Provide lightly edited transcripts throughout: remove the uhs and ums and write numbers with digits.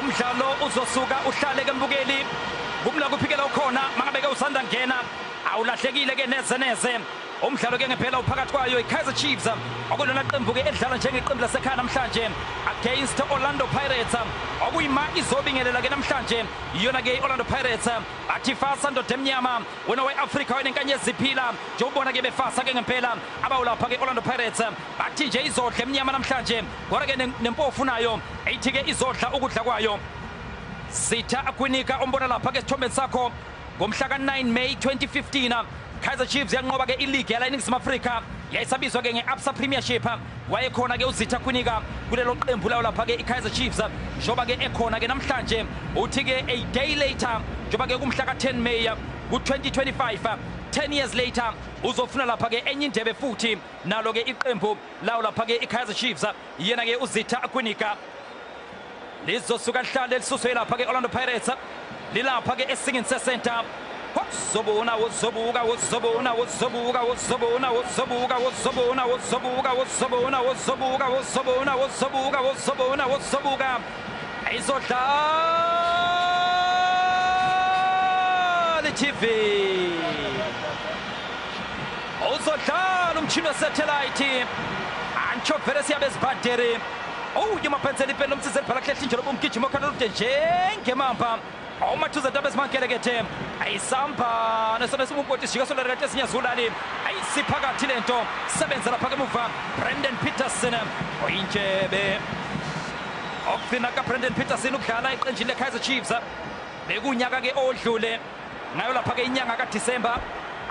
Umdlalo uzosuka uhlale ke mbukeli kumla kuphikela ukhona mangabe ke usanda ngena awulahlekile ke neze neze. Umdlalo ke ngempela uphakathi kwayo iKaizer Chiefs, okulona qembu ke edlala njengeqembu lasekhaya namhlanje, against Orlando Pirates, okuyima izobingelela ke namhlanje iyona ke iOrlando Pirates. Athi fasa ndoda emnyama wena weAfrika wena inkanyezi iphila, njengobona ke befasa ke ngempela abawulapha ke Orlando Pirates. Bathi nje izodla emnyama namhlanje, kodwa ke nempofu nayo eyithi ke izodla ukudla kwayo. Zitha Kwinika umbona lapha ke esithombeni sakho ngomhla ka-9 May 2015, Kaizer Chiefs yanqoba ke iligi yala eNingizimu Afrika, yayisabizwa ke nge-Absa Premiership. Wayekhona ke uZitha Kwinika kulelo qembu lawo lapha ke i-Kaizer Chiefs, njengoba ke ekhona ke namhlanje. Uthi ke a day later, njengoba ke kumhla ka-10 May ku-2025, 10 years later, uzofuna lapha ke enye indebe futhi nalo ke iqembu lawo lapha ke i-Kaizer Chiefs. Yena ke uZitha Kwinika. Lizosuka lihlale lisuswe lapha ke Orlando Pirates, lilapha ke esingini sesenta. Wozobona, wozobuka, wozobona, wozobuka, wozobona, wozobuka, wozobona, wozobuka, wozobona, wozobuka, wozobona, wozobuka, wozobona, wozobuka, ayizodlala i-TV, uzodlala umchini wesatellite antsho vele siyabe zibhadere. Oh, yamapenseli ipeni lomsizi elibhala kuhle nje lobo umgijimo okhala olude njengemamba awumathuze ntabe ezimankelekethe ayisamba nesona simumpoti sijika solari kade sinyazulali ayisiphakathi lento sebenza lapha kemuva. Brandon Peterson oyintshebe okugcina kaBrandon Peterson ukudlala eqenjini le-Kaizer Chiefs bekunyaka ke odlule ngayo lapha ke inyanga kaDisemba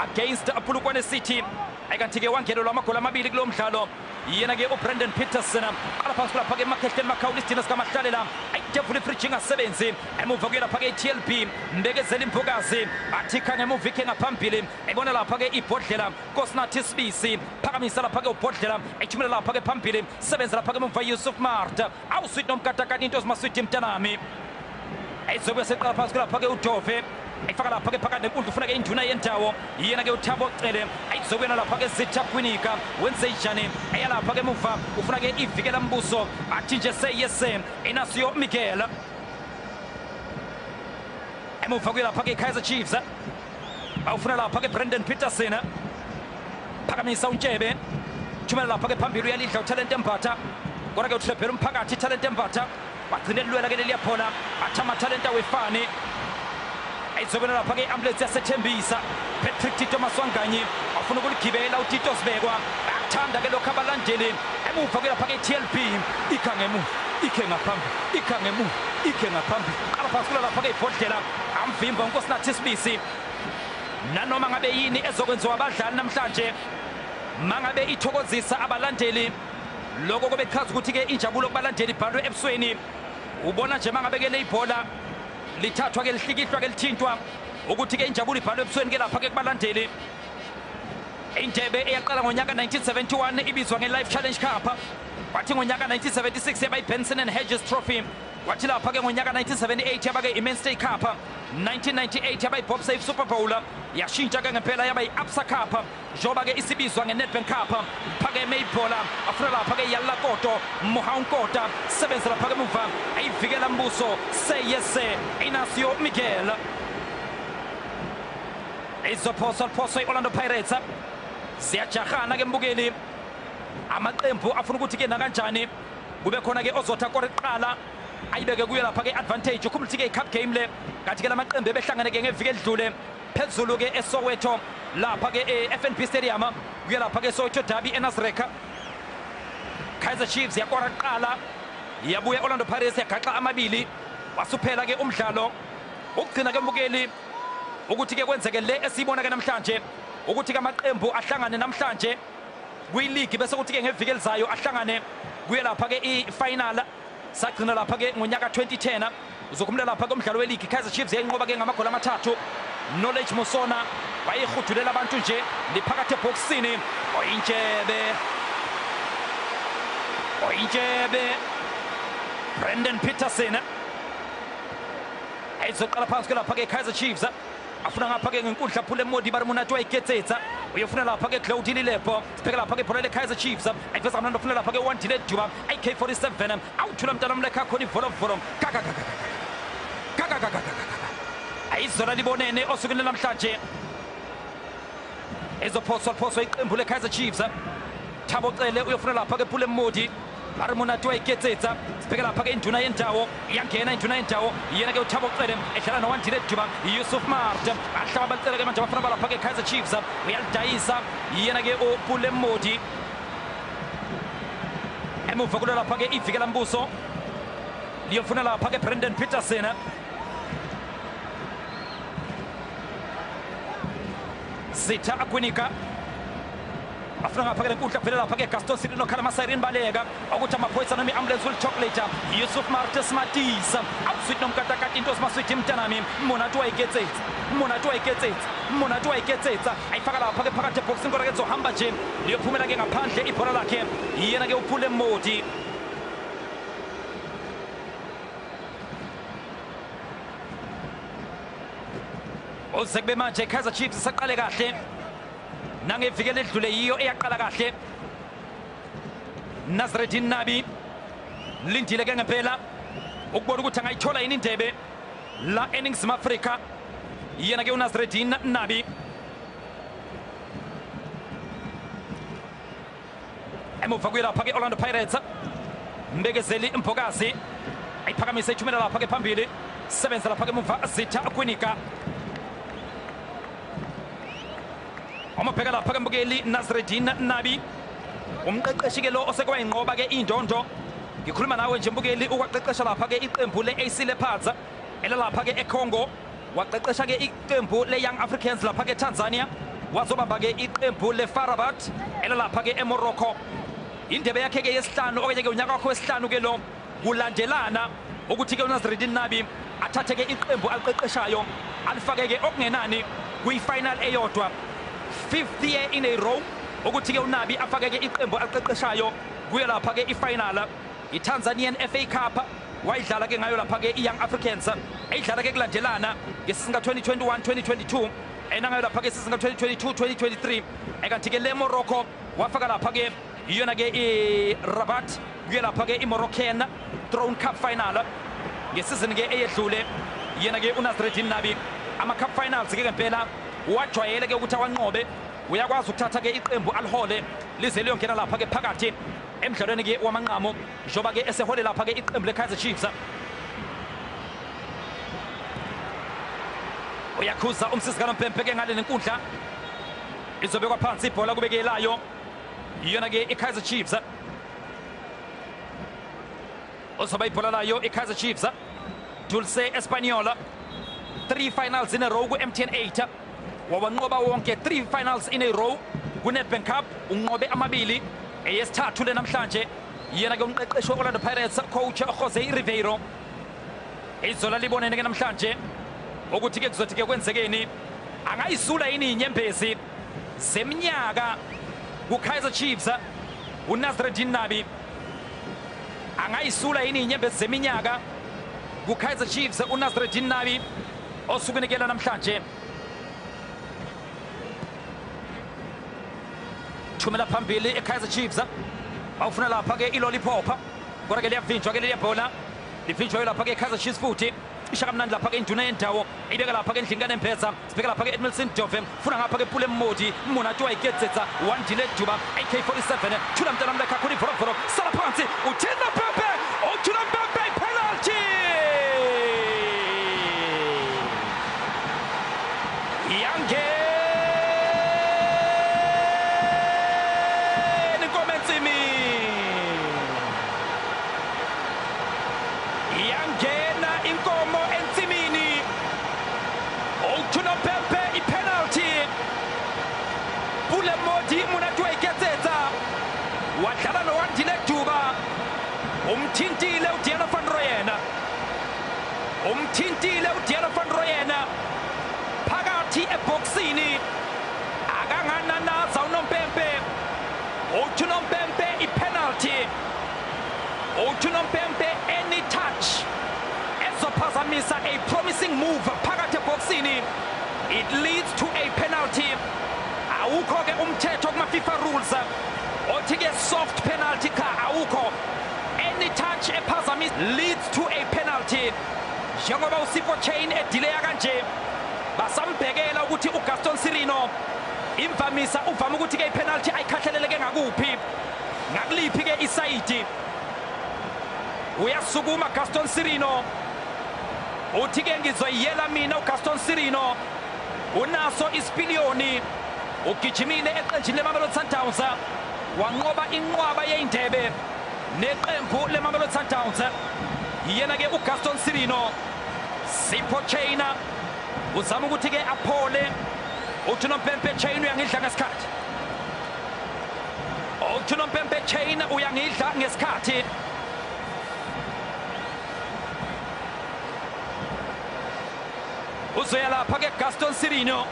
against Polokwane City, ayikanti ke wangenelwa amagoli amabili kulo mdlalo. Yena ke uBrandon Peterson qala phansi lapha ke emakhehleni Makhawula isidina sikamahlalela ayidevula ifriji ingasebenzi. Emuva kuye lapha ke i-TLB Mbekezela Imvukazi athikha ngemuva ikhe ngaphambili ebona lapha ke ibhodlela Nkosinathi Sibisi phakamisa lapha ke ubhodlela ethumela lapha ke phambili sebenza lapha ke emuva Yusuf Marta awuswiti nomkatakati into zimaswiti mntanami ayizobuya seqala phansi lapha ke uDove ayifaka lapha ke phakathi nenkundla ufuna ke induna yendawo yena ke uThabo Cele ayizobuyela lapha ke Zitha Kwinika wenze njani eya lapha ke emuva ufuna ke ivikela mbuso athi nje seyese Inacio Miguel emuva kuye lapha ke Kaizer Chiefs awufuna lapha ke Brandon Peterson phakamisa uNtshebe thumela lapha ke phambili uyalidla uTalente Mbatha kodwa ke uhlebhela umphakathi iTalente Mbatha wagcina elilwela ke leliya bhola athi amathalente awefani ayizobona lapha ke i-ambulance yasethembisa Patrick Tito Maswanganyi afuna ukuligibela uTito Sibekwa bayakuthanda ke lokho abalandeli emuva ke lapha ke i-TLB ikha ngemuva ikhe ngaphambili ikha ngemuva ikhe ngaphambili qala phansi kula lapha ke ibhodlela amvimba uNkosinathi Sibisi. Nanoma ngabe yini ezokwenziwa abadlali namhlanje mangabe ithokozisa abalandeli lokho kube chaza ukuthi ke injabulo kubalandeli ibhalwe ebusweni. Ubona nje mangabe ke leyibhola lithathwa ke lihlikihlwa ke lithintwa ukuthi ke injabulo ibhalwe ebusweni ke lapha ke kubalandeli. Indebe eyaqala ngonyaka 1971 ibizwa nge-Life Challenge Cup, kwathi ngonyaka 1976 yaba i-Benson and Hedges Trophy, kwathi lapha ke ngonyaka 1978 yaba ke i-Mainstay Cup, 1998 yaba i-Bob Safe Super Bowl, yashintsha ke ngempela yaba i-Absa Cup njengoba ke isibizwa nge-Nedbank Cup. Phakeme ibhola afuna lapha ke Yalakoto Mohaunkota sebenza lapha ke emuva ayivikela mbuso seyese Inacio Miguel izophosa liphoso i-Orlando Pirates. Ziyajahana ke mbukeli amaqembu afuna ukuthi ke nakanjani kube khona ke ozotha kore kuqala ayibeke kuyo lapha ke advantage. Ukhumbula ukuthi ke i-cup game le kanti ke lamaqembu ebehlangene ke ngeviki edlule phezulu ke eSoweto lapha ke e-FNB Stadium kuya lapha ke Soweto Derby eNasreka. Kaizer Chiefs yakora kuqala yabuya Orlando Pirates yagaxa amabili wasuphela ke umdlalo. Ukugcina ke mbukeli ukuthi ke kwenzeke le esiyibona ke namhlanje ukuthi ke amaqembu ahlangane namhlanje kwi-league bese kuthi ke ngeviki elizayo ahlangane kuye lapha ke i-final. Sagcina lapha ke ngonyaka 2010 uzokhumula lapha ke umdlalo we-league Kaizer Chiefs yayinqoba ke ngamagoli amathathu. Knowledge Musona wayehudulela abantu nje liphakathi ebhokisini oyintshebe oyintshebe Brandon Peterson ayizoqala phansi ke lapha ke Kaizer Chiefs Afuna ngapha ke ngenkundla Pule Mmodi ba re monate wa iketsetsa. Uyofuna lapha ke Claudie Lilepo. Sibheka lapha ke ibhola le-Kaizer Chiefs. Ayiveza kamnandi ufuna lapha ke Wandile Duba. AK47 awuthula mntana mlekha khona ivolovolo. Kaka kaka kaka kaka kaka. Ayizola libonene osukwini namhlanje. Ezophoswa phoswa iqembu le-Kaizer Chiefs. Thabo Cele uyofuna lapha ke Pule Mmodi. Ba re monate wa iketsetsa. Sibheka lapha ke induna yendawo. Iyangena induna yendawo. Yena ke uThabo Cele edlala noWandile Duba. Yusuf Mart. Bahlaba balicele ke manje abafana balapha ke Kaizer Chiefs. Uyalidayisa yena ke uPule Mmodi. Emuva kulo lapha ke ivikela mbuso. Liyofuna lapha ke Brandon Petersen. Zitha Akwinika. Afuna ngapha ke lenkundla kuphela lapha ke Gaston Sirino khala amasayirini baleka ukuthi amaphoyisa noma i-ambulance will chocolate. Yusuf Martes Matisa awusweet nomkatakati into simasweet mntanami monate wa iketsetsa monate wa iketsetsa monate wa iketsetsa. Ayifaka lapha ke phakathi eboxini kodwa ke kuzohamba nje liyophumela ke ngaphandle ibhola lakhe yena ke uPule Mmodi. Oze kube manje Kaizer Chiefs isaqale kahle. Nangeviki eledlule yiyo eyaqala kahle. Nasreddine Nabi lindile ke ngempela ukubona ukuthi angayithola yini indebe la eNingizimu Afrika. Yena ke uNasreddine Nabi. Emuva kuye lapha ke Orlando Pirates. Mbekezeli Mbokazi ayiphakamise ithumela lapha ke phambili. Sebenza lapha ke emuva Zitha Akwinika. Amabheka lapha ke mbukeli Nasreddine Nabi. Umqeqeshi ke lo osekwayinqoba ke indondo. Ngikhuluma nawe nje mbukeli ukwaqeqesha lapha ke iqembu le-AC Leopards elalapha ke eCongo. Waqeqesha ke iqembu le-Young Africans lapha ke Tanzania. Wazobamba ke iqembu le-FAR Rabat elalapha ke eMorocco. Indebe yakhe ke yesihlanu okanye ke unyaka wakhe wesihlanu ke lo kulandelana ukuthi ke uNasreddine Nabi athathe ke iqembu aliqeqeshayo alifake ke okungenani kwi-final eyodwa. 5th year in a row ukuthi ke uNabi afake ke iqembu aliqeqeshayo kuye lapha ke ifinal iTanzanian FA Cup wayidlala ke ngayo lapha ke iYoung Africans eyidlala ke kulandelana ngesizini ka-2021 2022 enangayo lapha ke isizini ka-2022 2023 ekanti ke le Morocco wafaka lapha ke iyona ke iRabat kuye lapha ke iMoroccan Throne Cup final ngesizini ke eyedlule. Yena ke uNasreddine Nabi ama cup finals ke ngempela wajwayele ke ukuthi awanqobe. Uyakwazi ukuthatha ke iqembu alihole lize liyongena lapha ke phakathi emdlalweni ke wamanqamu njengoba ke esehole lapha ke iqembu le-Kaizer Chiefs. Uyakhuza umsizi kaNompempe ke ngale nenkundla. Izobekwa phansi ibhola kubekelayo iyona ke i-Kaizer Chiefs. Ozoba ibhola layo i-Kaizer Chiefs. Dulce Espanyola 3 finals in a row ku-MTN 8. Wawanqoba wonke 3 finals in a row ku-Nedbank Cup. Unqobe amabili eyesithathu le namhlanje. Yena ke umqeqeshi we-Orlando Pirates coach Jose Riveiro. Izola libonene ke namhlanje ukuthi ke kuzothi ke kwenzekeni. Angayisula yini inyembezi zeminyaka ku-Kaizer Chiefs uNasreddine Nabi. Angayisula yini inyembezi zeminyaka ku-Kaizer Chiefs uNasreddine Nabi osukwini ke namhlanje. Thumela phambili eKaizer Chiefs. Bawufuna lapha ke iLollipop. Kodwa ke liyavinjwa ke leliya bhola. Livinjwa lapha ke Kaizer Chiefs futhi. Isha kamnandi lapha ke induna yendawo. Ibeka lapha ke endlini kaNembeza. Sibheka lapha ke Edmilson Dove. Funa ngapha ke Pule Mmodi. Monate wa iketsetsa. Wandile Duba AK47. Thula mntana mlekha khona ivolovolo. Sala phansi. Uthina Pepe. Uthina Pepe penalty. Yange Yangena inkomo ensimini. Uthuna Pepe ipenalty. Pule Mmodi monate wa iketsetsa. Wadlala noWandile Duba. Umthintile uDiana van Rooyen. Umthintile uDiana van Rooyen. Phakathi eboxini. Akangananaza uNompempe. UThunompempe ipenalty. UThunompempe any touch ezophazamisa a promising move phakathi eboxini. It leads to a penalty. Awukho ke umthetho kuma FIFA rules othi ke soft penalty cha, awukho. Any touch ephazamisa leads to a penalty. Njengoba uSipho Chaine edileya kanje, basambhekela ukuthi uGaston Sirino imvamisa uvama ukuthi ke ipenalty ayikhahleleleke ngakuphi, ngakuliphi ke isayidi. Uyasukuma Gaston Sirino, uthi ke ngizoyiyela mina. uGaston Sirino unaso isipiliyoni, ugijimile eqenjini leMamelodi Sundowns, wanqoba inqwaba yey'ndebe neqembu leMamelodi Sundowns. Yena ke uGaston Sirino. Sipho Chaine uzama ukuthi ke aphole, uthi unompempe Chaine uyangidla ngesikhathi, uthi unompempe Chaine uyangidla ngesikhathi. Uzoya lapha ke Gaston Sirino,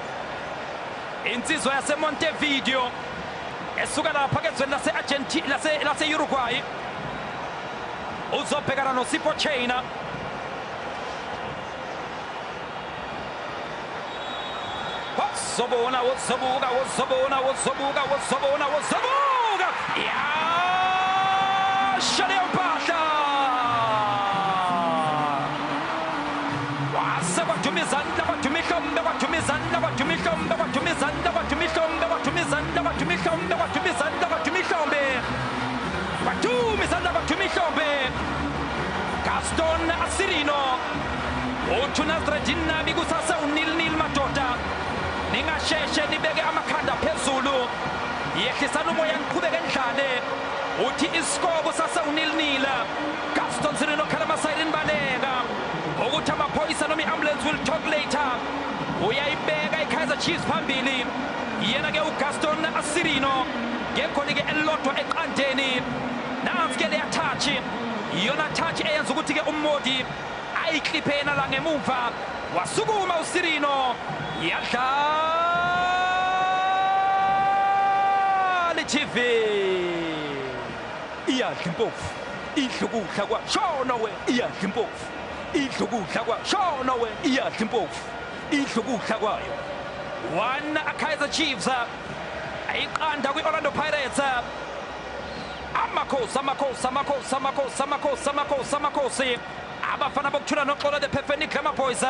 insizwa yaseMontevideo esuka lapha ke ezweni lase-Argentina, lase-Uruguay. Uzobhekana noSipho Chaine. Wozobona, wozobuka, wozobona, wozobuka, wozobona, wozobuka, yasha leyo mpahla. Wase kwaduma izandla, kwaduma ihlombe, kwaduma izandla, kwaduma ihlombe, kwaduma izandla, kwaduma ihlombe, kwaduma izandla, kwaduma ihlombe, kwaduma izandla, kwaduma ihlombe, kwaduma izandla, kwaduma ihlombe. Gaston Sirino uthi uNasreddine Nabi kusase u-0-0 madoda, ningasheshe nibeke amakhanda phezulu, yehlisana umoya niqhubeke nidlale. Uthi iscore kusase u-0-0. Gaston Sirino khala amasayirini, baleka ukuthi amaphoyisa noma i-ambulance will talk later. Uyayibeka i-Kaizer Chiefs phambili, yena ke uGaston Sirino ngegoli ke elilodwa eqandeni. Nansi ke leya touch, iyona touch eyenza ukuthi ke uModi ayikliphe yena la ngemuva. Wasukuma uSirino, yadlala i-TV, iyadla impofu, idla ukudla kwa shona we, iyadla impofu, idla ukudla kwa shona we, iyadla impofu, idla ukudla kwayo. 1 Kaizer Chiefs ayiqanda kwi-Orlando Pirates. Amakhosi, amakhosi, amakhosi, amakhosi, amakhosi, amakhosi, amakhosi. Abafana bokuthula noxolo, the Phefeni Glamour Boys.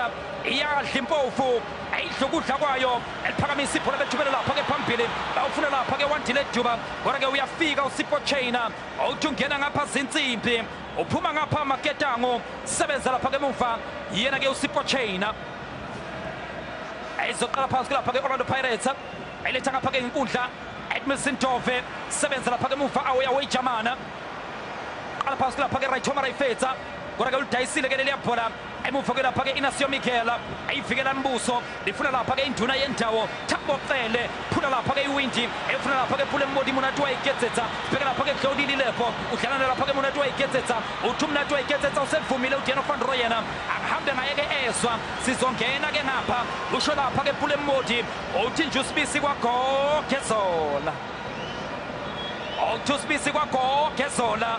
Iyadla impofu, ayidla ukudla kwayo. Eliphakamisa ibhola bethumela lapha ke phambili, bawufuna lapha ke Wandile Duba, kodwa ke uyafika uSipho Chaine, uthi ungena ngapha zinsimbi, uphuma ngapha Maketango, sebenza lapha ke emuva yena ke uSipho Chaine. Ayizoqala phansi lapha ke Orlando Pirates, ayiletha ngapha ke inkundla Edmilson Dove, sebenza lapha ke emuva awuya wejamana, qala phansi lapha ke Raithoma Raifetsa, kodwa ke ulidayisile ke leliya bhola emuva ke lapha ke Inacio Miguel, ayivikela Mbuso, lifuna lapha ke induna yendawo Thabo Cele, phula lapha ke iwindi, efuna lapha ke Pule Mmodi, Monate wa iketsetsa, bheka lapha ke Claudie Lilepo, udlala lapha ke Monate wa iketsetsa, uthi uMonate wa iketsetsa usevumile uDiano van Rooyen, akuhambe ngaye ke ezwa, sizongena ke ngapha, usho lapha ke Pule Mmodi, uthi nje uSibisi kwaGogezola, uthi uSibisi kwaGogezola,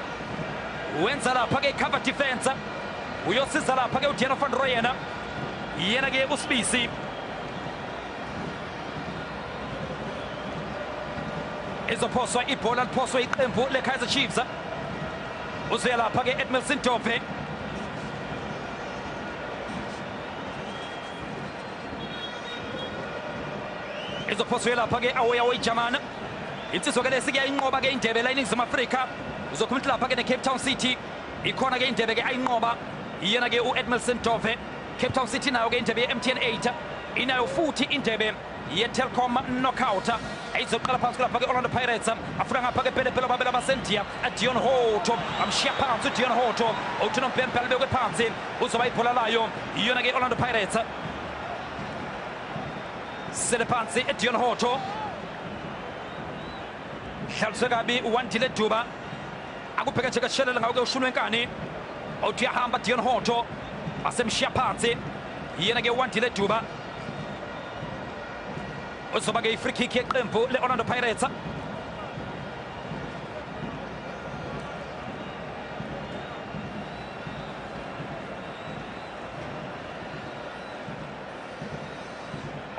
wenza lapha ke cover defense, uyosiza lapha ke uDiano van Rooyen, yena ke uSibisi. Izophoswa ibhola, liphoswe iqembu le-Kaizer Chiefs. Uzoya lapha ke Edmilson Dove. Izophoswa lapha ke Awoya Wejamana. Insizwa ke lesi kuyayinqoba ke indebe la eNingizimu Afrika. Uzokhuluma lapha ke ne-Cape Town City. Ikhona ke indebe ke ayinqoba yena ke u-Edmilson Dove. Cape Town City nayo ke indebe ye-MTN 8, inayo futhi indebe ye-Telkom Knockout. Ayizoqala phansi lapha ke Orlando Pirates, afuna ngapha ke Pele babela basendiya Dion Hotto, amshiya phansi uDion Hotto, uthi unompempe alibekwe phansi, uzoba ibhola layo iyona ke Orlando Pirates. Sele phansi Dion Hotto, dlaliswe kabi uWandile Duba, akubheke nje kashelela ngawo ke ushunwe enkani, uthi uyahamba Dion Hotto, asemshiya phansi yena ke uWandile Duba. Uzoba ke i-free kick yeqembu le-Orlando Pirates.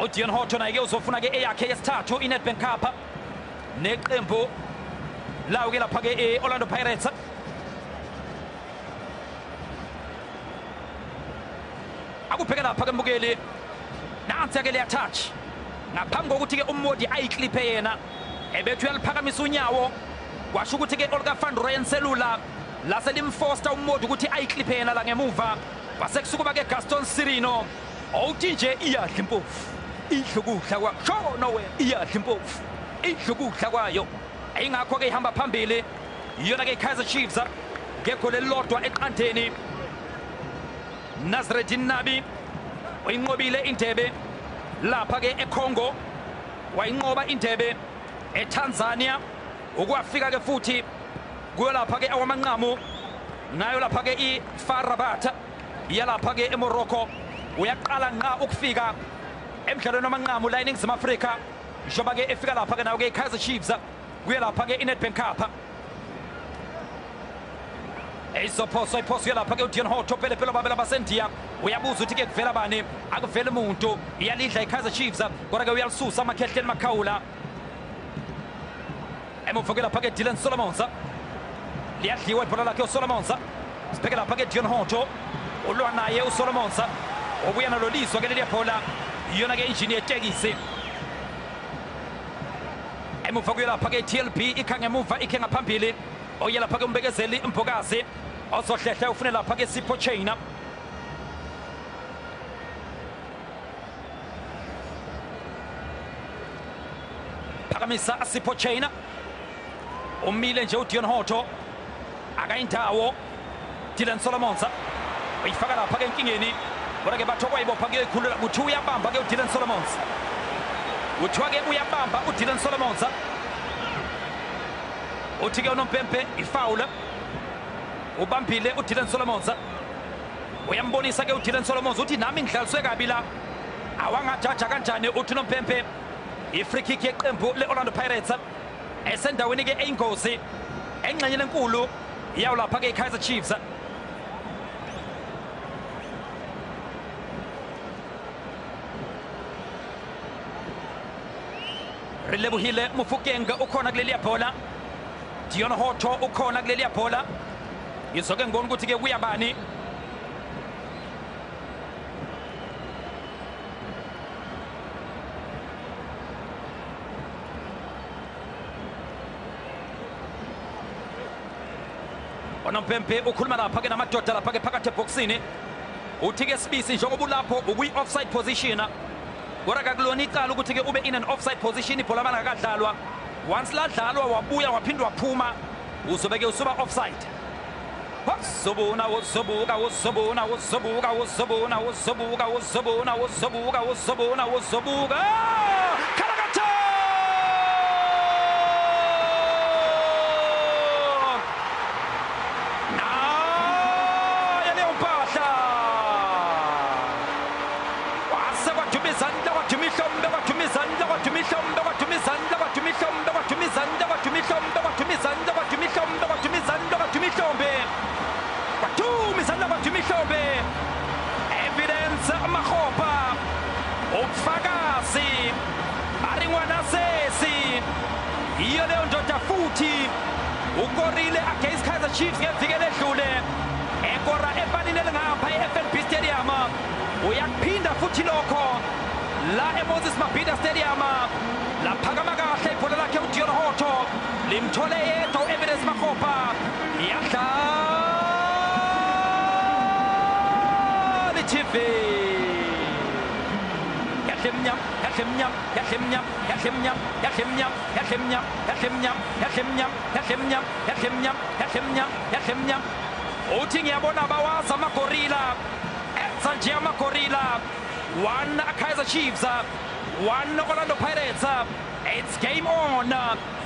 uDion Hotto naye ke uzofuna ke eyakhe yesithathu iNedbank Cup neqembu lawo ke lapha ke e-Orlando Pirates. Akubheke lapha ke mbukeli, nansi ke leya touch ngaphambi kokuthi ke uModi ayikliphe yena ebethu uyaliphakamisa unyawo, kwasho ukuthi ke oluka Van Rooyen selula lase limfosta uModi ukuthi ayikliphe yena la ngemuva. Kwasekusukuba ke Gaston Sirino awuthi nje iyadla impofu idla ukudla kwa shono wena, iyadla impofu idla ukudla kwayo. Ingakho ke ihamba phambili iyona ke Kaizer Chiefs ngegoli elilodwa eqandeni. Nasreddine Nabi uyinqobile indebe lapha ke eCongo, wayinqoba indebe eTanzania, ukwafika ke futhi kuyo lapha ke awamanqamu nayo lapha ke iFAR Rabat yalapha ke eMorocco. Uyaqala nqa ukufika emdlalweni wamanqamu la eNingizimu Afrika, njengoba ke efika lapha ke nayo ke Kaizer Chiefs kuye lapha ke iNedbank Cup. Izophoso iphoso lapha ke uDion Hotto pele pele babela basendiya, uyabuza ukuthi ke kuvela bani, akuvela umuntu. Iyalidla iKaizer Chiefs kodwa ke uyalisusa amakhehleni Makhawula. Emuva ke lapha ke Dylan Solomons, liyadliwa ibhola lakhe uSolomons. Sibheke lapha ke Dion Hotto ulwa naye uSolomons, obuya nalo lizwa ke leliya bhola, iyona ke injini yetekisi. Emuva kuyo lapha ke TLB ikha ngemuva ikhe ngaphambili, oye lapha ke umbekezeli Mbokazi ozohlehle ufune lapha ke Sipho Chaine. Phakamisa Sipho Chaine, umile nje uDion Hotto akayindawo. Dylan Solomons uyifaka lapha ke enkingeni, kodwa ke bathokwa ibopha ke ikhulula, kuthiwa uyabamba ke uDylan Solomons, kuthiwa ke uyabamba uDylan Solomons. Uthi ke unompempe ifawula, ubambile uDylan Solomons, uyambonisa ke uDylan Solomons uthi nami ngidlaliswe kabi la, awangajaja kanjani. Uthi unompempe i-free kick yeqembu le-Orlando Pirates esendaweni ke eyingozi engxenyeni enkulu yawo lapha ke i-Kaizer Chiefs. Relebohile Mofokeng ukhona kuleliya bhola, Dion Hotto ukhona kuleliya bhola. Ngizoke ngibona ukuthi ke kuyabani. Onompempe ukhuluma lapha ke namadoda lapha ke phakathi ebhokisini, uthi ke Sibisi njengoba ulapho ukwi-offside position, kodwa kakulona icala ukuthi ke ube in an offside position, ibhola malangakadlalwa. Once ladlalwa wabuya waphinde waphuma, uzobe ke usuba offside. Wazobona wozobuka wozobona wozobuka wozobona wozobuka wozobona wozobuka wozobona wozobuka Kalakatha! Naye leyo mpahla wase kwaduma izandla kwaduma ihlombe kwaduma izandla kwaduma ihlombe kwaduma izandla kwaduma ihlombe kwaduma izandla kwaduma ihlombe kwaduma izandla kwaduma ihlombe kwaduma izandla kwaduma ihlombe kwaduma izandla kwaduma ihlombe. Evidence Makgopa ubufakazi baringwana sesi yiyo leyo ndoda futhi ukorile against Kaizer Chiefs ngeviki eledlule, ekora epalini elingapha e-FNB Stadium. Uyakuphinda futhi lokho la eMoses Mabhida Stadium, laphakama kahle ibhola lakhe uDion Hotto limthole yedwa u-Evidence Makgopa, iyadlala i-TV. Yadla emnyama, yadla emnyama, yadla emnyama, yadla emnyama, yadla emnyama, yadla emnyama, yadla emnyama, yadla emnyama, yadla emnyama, yadla emnyama, yadla emnyama, yadla emnyama. Uthi ngiyabona bawazi amagorila, enza nje amagorila. 1 Kaizer Chiefs, 1 Orlando Pirates. It's game on.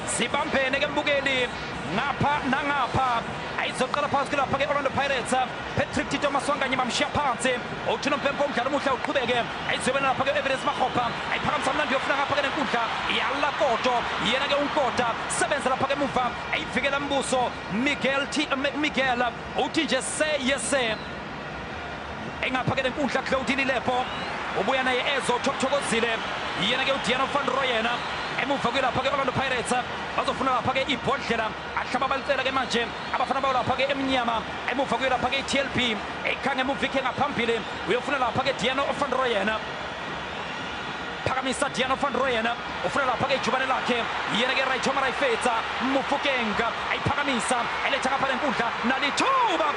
Sibambene ke mbukeli ngapha nangapha. Ayizoqala phansi kulapha ke Orlando Pirates. Patrick Tito Maswanganyi bamshiya phansi. Uthi nompempe umdlalo omuhle uqhubeke. Ayizobena lapha ke Evidence Makgopa. Ayiphakamisa mnandi yofuna ngapha ke nenkundla. Yalla Koto. Yena ke uNkota sebenza lapha ke emuva. Ayivikela Mbuso Miguel T Miguel. Uthi nje se yese. Engapha ke nenkundla Claudine Lepo. Ubuya naye ezo Thokozile, yena ke uDiano van Rooyen. Emuva kwelapha ke Orlando Pirates bazofuna lapha ke ibhodlela ahlaba balicela ke manje abafana bawo lapha ke emnyama. Emuva kwelapha ke TLB ekhange emuva ikhe ngaphambili, uyofuna lapha ke Diano van Rooyen. Phakamisa Diano van Rooyen, ufuna lapha ke ijubane lakhe, yena ke Rayithoma Rayifetsa Mofokeng ayiphakamisa eletha ngapha lenkundla nalithuba.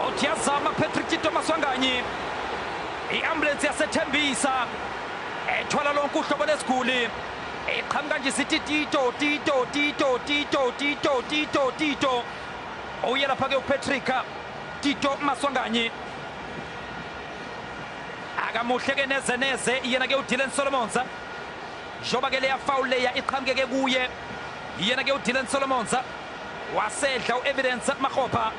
Uthiyazama Patrick Tito Maswanganyi, i-ambulance yaseThembisa ethwala lonke uhlobo lesiguli iqhamuka nje sithi Tito Tito Tito Tito Tito Tito Tito. Uye lapha ke uPatrick Tito Maswanganyi, akamuhle ke neze neze yena ke uDylan Solomons. Njengoba ke leya foul leya iqhamuke ke kuye yena ke uDylan Solomons, wasedla uEvidence Makgopa.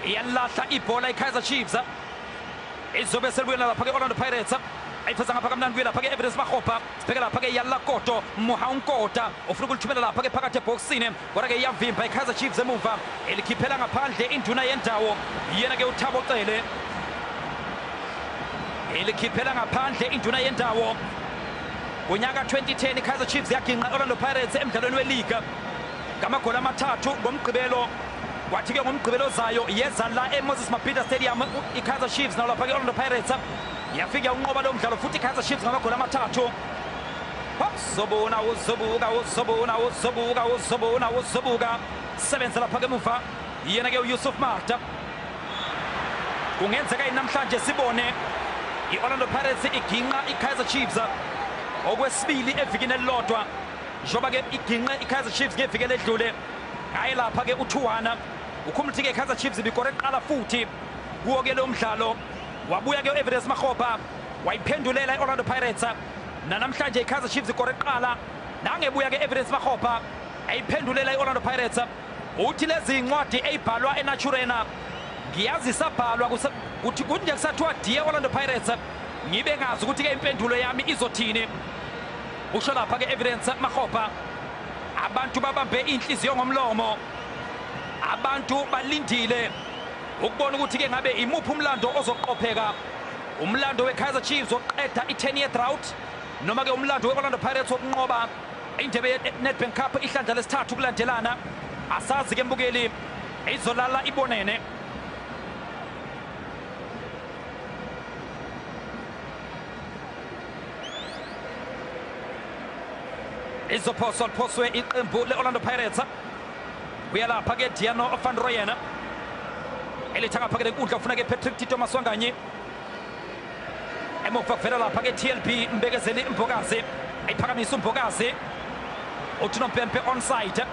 Iyalahla ibhola iKaizer Chiefs, izobe selibuyela lapha ke Orlando Pirates. Ayifeza ngapha kamnandi kuye lapha ke Evidence Makgopa, sibheke lapha ke Yalakoto Muhaunkota, ufuna ukulithumela lapha ke phakathi ebhokisini, kodwa ke iyavimba iKaizer Chiefs emuva, elikhiphela ngaphandle induna yendawo yena ke uThabo Cele, elikhiphela ngaphandle induna yendawo. Ngonyaka 2010 iKaizer Chiefs yaginqa Orlando Pirates emdlalweni weliga ngamagoli 3 ngomgqibelo. Kwathi ke ngomgqibelo zayo yeza la eMoses Mabhida Stadium iKaizer Chiefs nalapha ke Orlando Pirates yafika unqoba lo mdlalo futhi iKaizer Chiefs ngamagoli 3. Uzobona uzobuka uzobona uzobuka uzobona uzobuka, sebenza lapha ke emuva yena ke uYusuf Marta. Kungenzeka namhlanje sibone iOrlando Pirates iginqa iKaizer Chiefs okwesibili evikini elilodwa, njengoba ke iginqe iKaizer Chiefs ngeviki eledlule. Hayi lapha ke uThuwana ukhumula ke iKaizer Chiefs ibikore eqala futhi kuwo ke lo mdlalo, wabuya ke uEvidence Makgopa wayiphendulela iOrlando Pirates. Namhlanje iKaizer Chiefs ikore eqala, nangebuya ke Evidence Makgopa ayiphendulela iOrlando Pirates. Uthi lezi incwadi eyibhalwa eNaturena ngiyazi isabhalwa kuthi kunje kusathiwa dear Orlando Pirates, ngibe ngazi ukuthi ke impendulo yami izothini. Usho lapha ke Evidence Makgopa, abantu babambe inhliziyo ngomlomo, abantu balindile ukubona ukuthi ke ngabe imuphi umlando ozoqopheka, umlando weKaizer Chiefs oqeda i-10-year drought noma ke umlando we-Orlando Pirates wokunqoba indebe ye-Nedbank Cup ihlandla lesithathu kulandelana. Asazi ke mbukeli, izolala ibonene. Izophoswa liphoswe iqembu le-Orlando Pirates. Uyalapha ke Diano van Rooyen, elitha ngapha ke lenkundla ufuna ke Patrick Tito Maswanganyi. Emuva kuvela lapha ke TLB Mbekezeli Mbokazi, ayiphakamisa uMbokazi, uthi nompempe onside.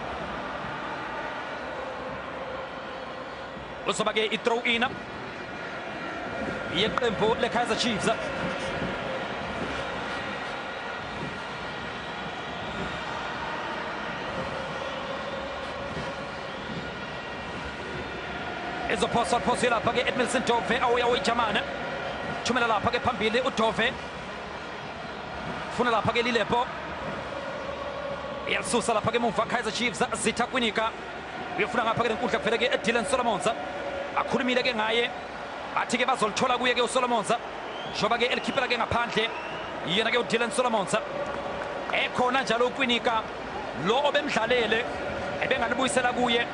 Uzoba ke i-throw in yeqembu le-Kaizer Chiefs. Izophoswa liphoswe lapha ke Edmilson Dove, awuya uyijamane, thumela lapha ke phambili uDove, funa lapha ke Lilepo, iyalisusa lapha ke emuva Kaizer Chiefs Zitha Kwinika, uyofuna ngapha ke lenkundla kuvele ke Dylan Solomons, akhulumile ke ngaye, bathi ke bazolithola kuye ke uSolomons, njengoba ke elikhiphela ke ngaphandle yena ke uDylan Solomons. Ekhona njalo uKwinika lo obemdlalele ebengalibuyisela kuye,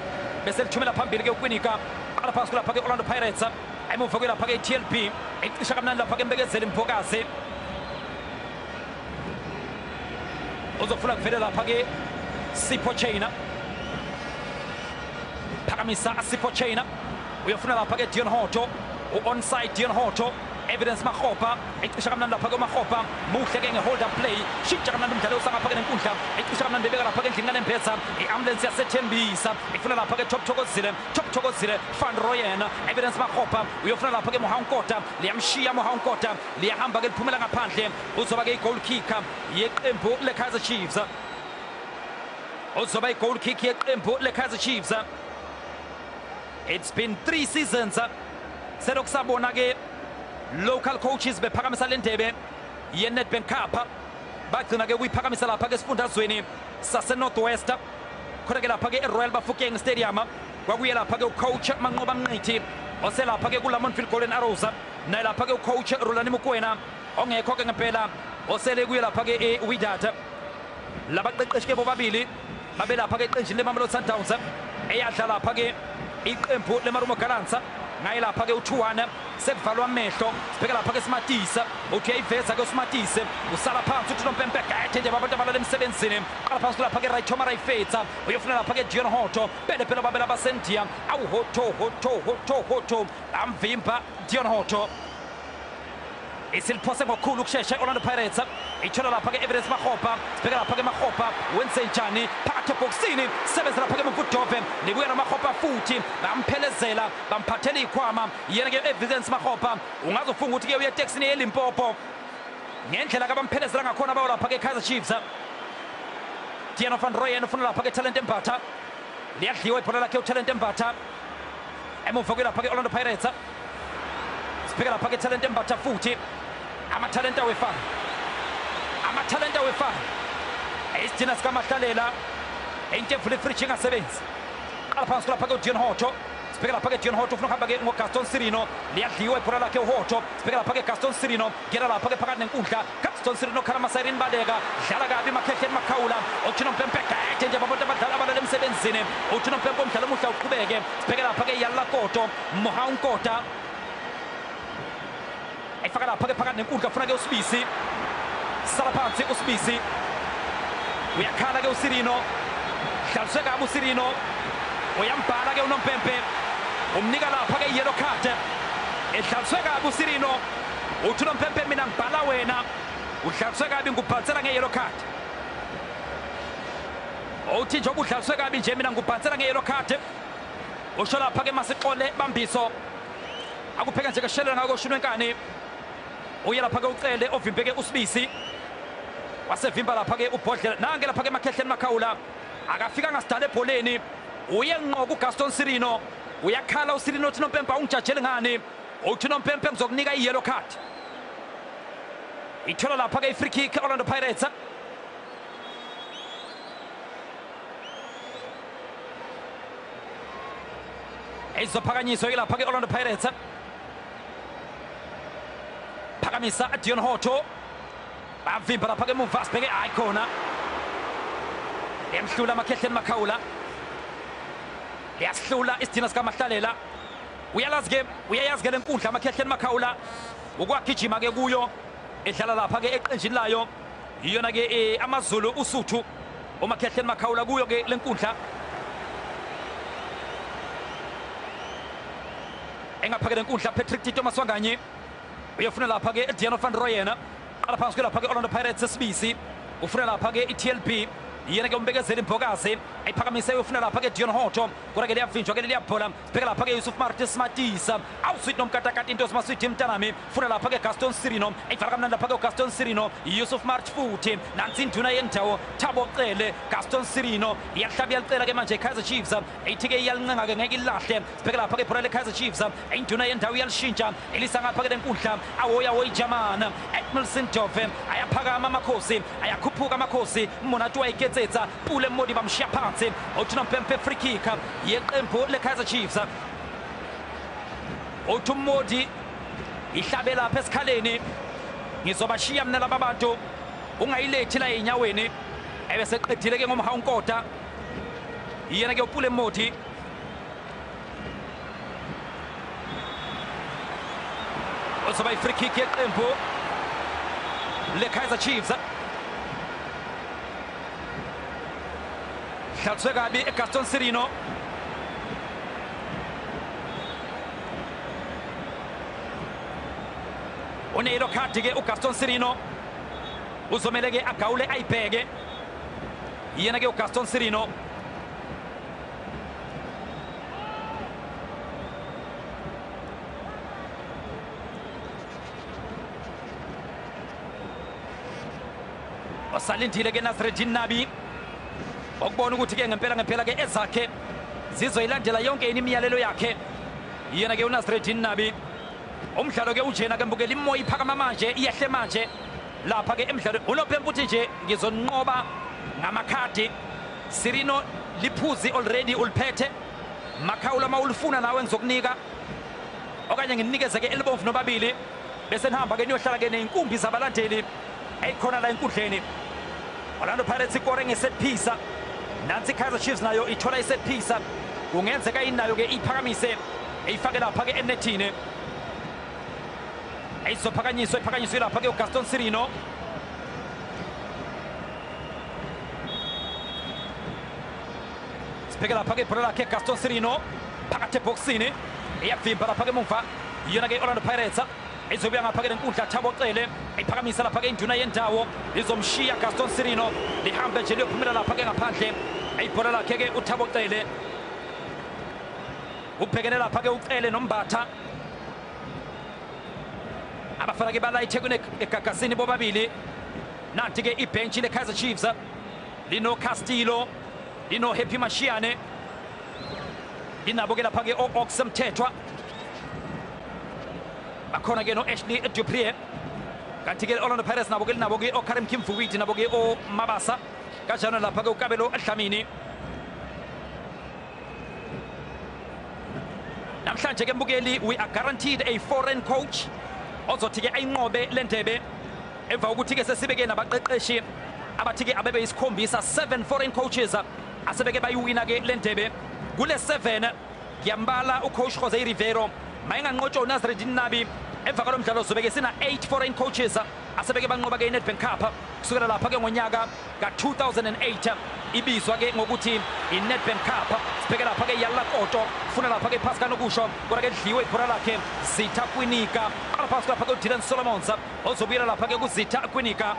bese lithumela phambili ke uKwinika, qala phansi kulapha ke Orlando Pirates. Emuva kwelapha ke TLB icisha kamnandi lapha ke Mbekezeli Mbokazi, uzofuna kuvele lapha ke Sipho Chaine, phakamisa Sipho Chaine, uyofuna lapha ke Dion Hotto, u-onside Dion Hotto. Evidence Makgopa icisha kamnandi lapha ke Makgopa, muhle ke nge-hold up play, shintsha kamnandi umdlalo usangapha ke nenkundla, icisha kamnandi bebeka lapha ke endlini kaNembeza, i-ambulance yaseThembisa ifuna lapha ke Top Thokozile, Top Thokozile van Rooyen, Evidence Makgopa uyofuna lapha ke Mohaunkota, liyamshiya Mohaunkota, liyahamba ke liphumela ngaphandle. Uzoba ke i-goal kick yeqembu le-Kaizer Chiefs, uzoba i-goal kick yeqembu le-Kaizer Chiefs. It's been 3 seasons selokhu sabona ke local coaches bephakamisa le ndebe ye-Nedbank Cup, bagcina ke ukuyiphakamisa lapha ke esifundazweni sase-North West, khona ke lapha ke e-Royal Bafokeng Stadium. Kwakuye lapha ke ucoach Manqoba Mnqithi oselapha ke kuLamontville Golden Arrows, naye lapha ke ucoach Rulani Mokwena ongekho ke ngempela osele kuye lapha ke eWydad. Labaqeqeshi ke bobabili babelapha ke eqenjini leMamelodi Sundowns eyadla lapha ke iqembu leMarumo Gallants ngaye lapha ke u2-1. Sekuvalwa amehlo, sibheka lapha ke Simatisa, uthi uyayiveza ke uSimatise, usala phansi uthi unompempe gethe nje abantu abalala emsebenzini. Qala phansi lapha ke Raithoma Raifetsa, uyofuna lapha ke Dion Hotto, pele phela babela basendiya awu Hotto Hotto Hotto Hotto, amvimba Dion Hotto. Isiliphose ngokukhulu ukushesha i-Orlando Pirates, ithola lapha ke Evidence Makgopa, sibheka lapha ke Makgopa wenze njani phakathi ebhokisini, sebenza lapha ke Mfudove, libuya noMakgopa futhi bamphelezela bamphathela ikhwama yena ke Evidence Makgopa. Ungazofunga ukuthi ke uye etekisini yeLimpopo ngendlela kabamphelezelanga ngakhona bawo lapha ke Kaizer Chiefs. Deano van Rooyen ufuna lapha ke Talent Mbatha, liyadliwa ibhola lakhe uTalent Mbatha emuva kwelapha ke Orlando Pirates. Sibheka lapha ke Talent Mbatha futhi, amathalenta wefana, amathalenta wefana, isidina sikamahlalela into evula ifriji ingasebenzi. Qala phansi lapha ke uDion Hotto, sibheka lapha ke Dion Hotto ufuna ukuhamba ke ngoGaston Sirino, liyadliwa ibhola lakhe uHotto. Sibheka lapha ke Gaston Sirino, ngena lapha ke phakathi nenkundla, Gaston Sirino khala amasayirini baleka, dlala kabi Makhehleni Makhaula, uthi unompempe gethe nje abantu abadlala abalala emsebenzini, uthi unompempe umdlalo omuhle uqhubeke. Sibheka lapha ke Yalla Koto, Mohau Nkota efaka lapha ke phakathi nenkundla, ufuna ke uSibisi, sala phansi uSibisi, uyakhala ke uSirino, dlaliswe kabi uSirino, uyambhala ke unompempe, umnika lapha ke yellow card, edlaliswe kabi uSirino, uthi unompempe mina ngibhala wena, udlaliswe kabi ngubhansela nge-yellow card. Uthi njengoba udlaliswe kabi nje mina ngubhansela nge-yellow card. Usho lapha ke Masixole Bambiso, akupheka nje kashelela ngako shunwe enkani, uye lapha ke uCele ovimbeke uSibisi, wasevimba lapha ke uBhodlela, nange lapha ke Makhehleni Makhaula akafika ngasidala ebholeni, uye ngqo kuGaston Sirino, uyakhala uSirino uthi nompempe awungijajeli ngani, uthi nompempe ngizokunika i-yellow card. Ithola lapha ke i-free kick Orlando Pirates. Izophakanyiswa ke lapha ke Orlando Pirates. Phakamisa Dion Hotto, bavimba lapha ke emuva, sibheke hayi khona, liyamhlula Makhehleni Makhaula, liyasihlula isidina sikamahlalela. Uyalazi ke, uyayazi ke lenkundla Makhehleni Makhaula, ukwagijima ke kuyo, edlala lapha ke eqenjini layo iyona ke AmaZulu uSuthu, uMakhehleni Makhaula kuyo ke lenkundla. Engaphake lenkundla Patrick Tito Maswanganyi uyofuna lapha ke Deano van Rooyen, qala phansi ke lapha ke Orlando Pirates Sibisi, ufuna lapha ke i-TLB, yena ke umbekezeli Mbokazi ayiphakamise, uyofuna lapha ke Dion Hotto, kodwa ke liyavinjwa ke liyabhola. Sibheka lapha ke Yusuf Martis Matisa, awusweet nomkatakati into simaswiti mntanami, funa lapha ke Gaston Sirino, ayivala kamnandi lapha ke Gaston Sirino, Yusuf Mart futhi nansi induna yendawo Thabo Cele, Gaston Sirino iyahlaba iyalicela ke manje Kaizer Chiefs, ithi ke iyalincenga ke ngeke ilahle. Sibheka lapha ke ibhola le-Kaizer Chiefs, induna yendawo iyalishintsha elisa ngapha ke lenkundla, awoya woyijamana Edmilson Dove, ayaphakama amakhosi, ayakhuphuka amakhosi, Monatu wayiketsetsa Pule Mmodi bamshiya phansi, uthi unompempe free kick yeqembu le-Kaizer Chiefs. Uthi uMmodi ihlabe lapha esikhaleni, ngizobashiya mina laba bantu, ungayilethi la ey'nyaweni. Ebeseqedile ke ngoMohau Nkota, yena ke uPule Mmodi. Uzoba i-free kick yeqembu le-Kaizer Chiefs. Dlaliswe kabi eGaston Sirino, une-yellow card ke uGaston Sirino, uzomele ke agawule ayibheke yena ke uGaston Sirino. Osalindile ke Nasreddine Nabi okubona ukuthi ke ngempela ngempela ke ezakhe zizoyilandela yonke imiyalelo yakhe yena ke uNasreddine Nabi. Umdlalo ke unjena ke mbukela, imoya iphakama manje, iyehle manje lapha ke emdlalweni. Unompempe uthi nje ngizonqoba ngamakhadi. Sirino liphuzi already uliphethe, Makhawula mawulifuna nawe ngizokunika okanye nginikeze ke elibomvu nobabili bese nihamba ke niyohlala ke neyinkumbi zabalandeli eyikhona la enkundleni. Orlando Pirates ikore nge-set piece. Nansi Kaizer Chiefs nayo ithola i-set piece. Kungenzeka inayo ke iphakamise eyifake lapha ke enethini. Ayizophakanyiswa iphakanyiswe lapha ke uGaston Sirino. Sibheke lapha ke ibhola lakhe Gaston Sirino phakathi ebhokisini, iyavimba lapha ke emuva iyona ke Orlando Pirates. Izobuya ngapha ke lenkundla Thabo Cele ayiphakamisa lapha ke induna yendawo, lizomshiya Gaston Sirino lihambe nje liyophumela lapha ke ngaphandle. Ayibhola lakhe ke uThabo Cele, ubhekene lapha ke uCele noMbatha. Abafana ke bala iThekwini egagasini bobabili. Nanti ke ibhenchi le-Kaizer Chiefs lino Castillo, lino Happy Mashiane, linabo ke lapha ke o-Ox Mthethwa, bakhona ke no-Ashley Dupree. Kanti ke Orlando Pirates nabo ke linabo ke oKarim Kimvuidi, nabo ke oMabasa, kanjalo lapha ke uKabelo Dlamini. Namhlanje ke mbukeli, we are guaranteed a foreign coach ozothi ke ayinqobe le ndebe emva kokuthi ke sesibeke nabaqeqeshi abathi ke abebe isikhombisa 7 foreign coaches asebeke bayiwina ke le ndebe. Kule 7 ngiyambala ucoach Jose Rivero mayenganqotshwa uNasreddine Nabi. Emva kwalo mdlalo zobeke sina 8 foreign coaches asebeke banqoba ke iNedbank Cup kusukela lapha ke ngonyaka ka-2008 ibizwa ke ngokuthi iNedbank Cup. Sibheke lapha ke Yalla Koto, funa lapha ke phasi kanokusho kodwa ke lidliwe ibhola lakhe Zitha Kwinika. Qala phasi lapha ke uDylan Solomons ozobuyela lapha ke kuZitha Kwinika.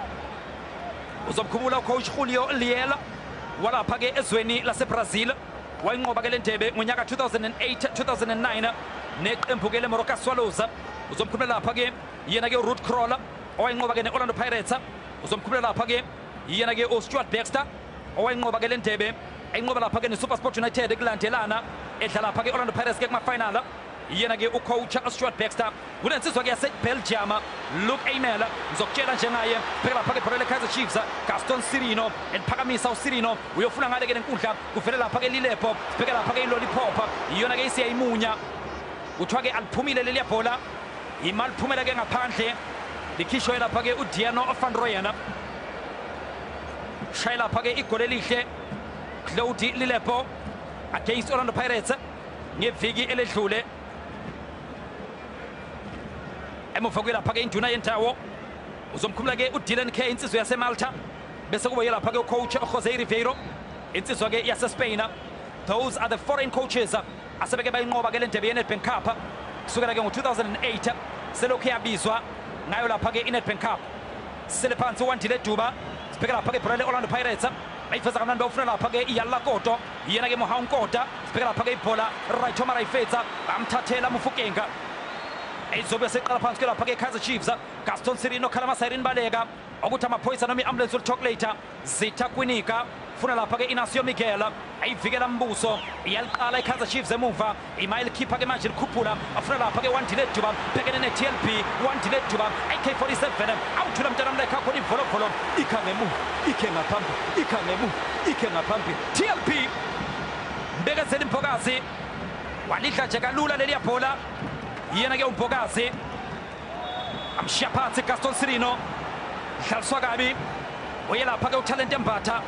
Uzomkhumula ucoach Julio Liel walapha ke ezweni laseBrazil, wayinqoba ke le ndebe ngonyaka 2008-2009 neqembu ke leMoroka Swallows. Uzomkhumula lapha ke yena ke uRuth Kroll owayinqoba ke ne-Orlando Pirates. Uzomkhumula lapha ke yena ke uStuart Baxter owayinqoba ke le ndebe, ayinqoba lapha ke ne-SuperSport United kulandelana edlala lapha ke Orlando Pirates ke kuma-final. Yena ke ucoach Stuart Baxter. Kunensizwa ke yase-Belgium Luke Amel, ngizokutshela njengaye. Bheka lapha ke ibhola le-Kaizer Chiefs, Gaston Sirino eliphakamisa uSirino uyofuna ngale ke lenkundla, kuvele lapha ke Lilepo. Sibheke lapha ke iLollipop, iyona ke isiyayimunya. Kuthiwa ke aliphumile leliya bhola, imali phumela ke ngaphandle, likhishwe lapha ke uDiano van Rooyen. Shaya lapha ke igoli elihle Claude Lilepo against Orlando Pirates ngeviki eledlule. Emuva kwelapha ke induna yendawo uzomkhumula ke uDylan K, insizwa yaseMalta, bese kuba yelapha ke ucoach Jose Ribeiro, insizwa ke yaseSpain. Those are the foreign coaches asebeke bayinqoba ke le ndebe yeNedbank Cup kusukela ke ngo-2008 selokhu yabizwa ngayo lapha ke iNedbank Cup. Sele phansi uWandile Duba, sibheke lapha ke ibhola le-Orlando Pirates bayifeza kamnandi, bayofuna lapha ke iYalla Koto, yena ke Mohau Nkota. Sibheke lapha ke ibhola right Rayifetsa bamthathela Mofokeng. Izobe seqala phansi ke lapha ke Kaizer Chiefs. Gaston Sirino khala amasayirini baleka ukuthi amaphoyisa noma i-ambulance will talk later. Zitha Kwinika funa lapha ke Inacio Miguel ayivikela Mbuso, iyaliqala iKaizer Chiefs emuva, imayilikhipha ke manje likhuphula, afuna lapha ke Wandile Duba bhekene ne-TLB. Wandile Duba AK47 awuthula mntana mlekha khona ivolovolo, ikha ngemuva ikhe ngaphambi, ikha ngemuva ikhe ngaphambi. TLB Mbekezeli Mbokazi walidla nje kalula leliya bhola, yena ke uMbokazi amshiya phansi Gaston Sirino, dlaliswa kabi uyelapha ke uTalente Mbatha.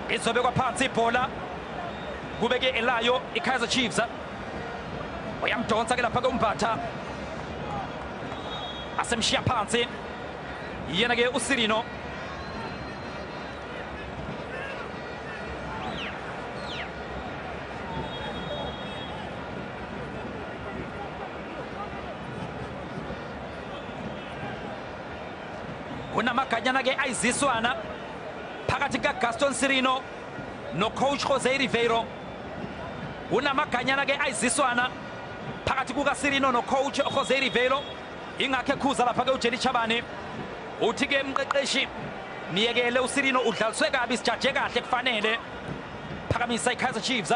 Izobekwa phansi ibhola kube ke elayo iKaizer Chiefs. Uyamdonsa ke lapha ke uMbatha asemshiya phansi yena ke uSirino. Kunamaganyana ke ayiziswana phakathi kaGaston Sirino no-coach Jose Ribeiro. Kunamaganyana ke ayiziswana phakathi kukaSirino no-coach Jose Ribeiro. Ingakho ekhuza lapha ke uJelly Chabane uthi ke mqeqeshi miyekele uSirino, udlaliswe kabi, sijaje kahle kufanele. Phakamisa iKaizer Chiefs,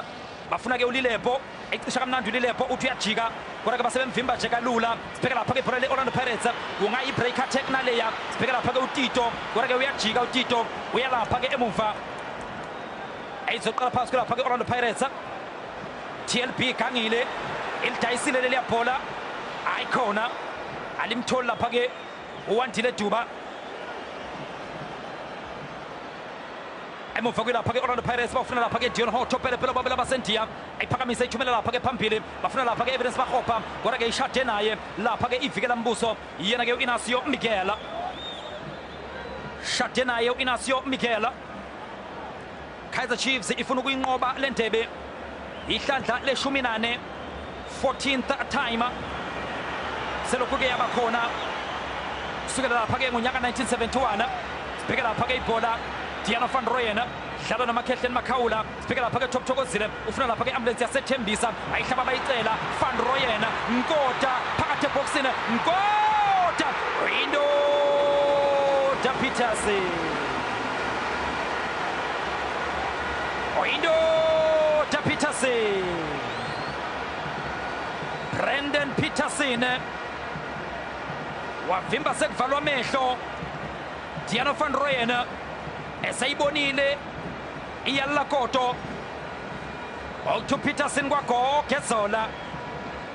bafuna ke uLilepo, ecisha kamnandi uLilepo uthi uyajika kodwa ke basebemvimba nje kalula. Sibheke lapha ke ibhola le-Orlando Pirates, kungayi-break attack naleya. Sibheke lapha ke uTito kodwa ke uyajika uTito, uyalapha ke emuva. Ayizoqala phansi kulapha ke Orlando Pirates. TLB gangile elidayisile leliya bhola ayikhona alimtholi lapha ke uWandile Duba. Emuva kwelapha ke Orlando Pirates bafuna lapha ke Dion Hotto pele pele babela basendiya ayiphakamise ithumela lapha ke phambili bafuna lapha ke Evidence Makgopa kodwa ke ishade naye lapha ke ivikela mbuso yena ke uInacio Miguel shade naye uInacio Miguel. Kaizer Chiefs ifuna ukuyinqoba le ndebe ihlandla le-14 14th time selokhu ke yabakhona kusukela lapha ke ngonyaka 1971. Sibheke lapha ke ibhola Diano van Rooyen dlala noMakhehleni Makhaula. Sibheke lapha ke Top Thokozile ufuna lapha ke ambulance yaseThembisa ayihlaba bayicela Van Rooyen Nkota phakathi eboxini Nkota indoda Peterson indoda Peterson Brandon Peterson wavimba sekuvalwa amehlo. Diano van Rooyen esayibonile iyalakoto Otto Peterson kwagogezola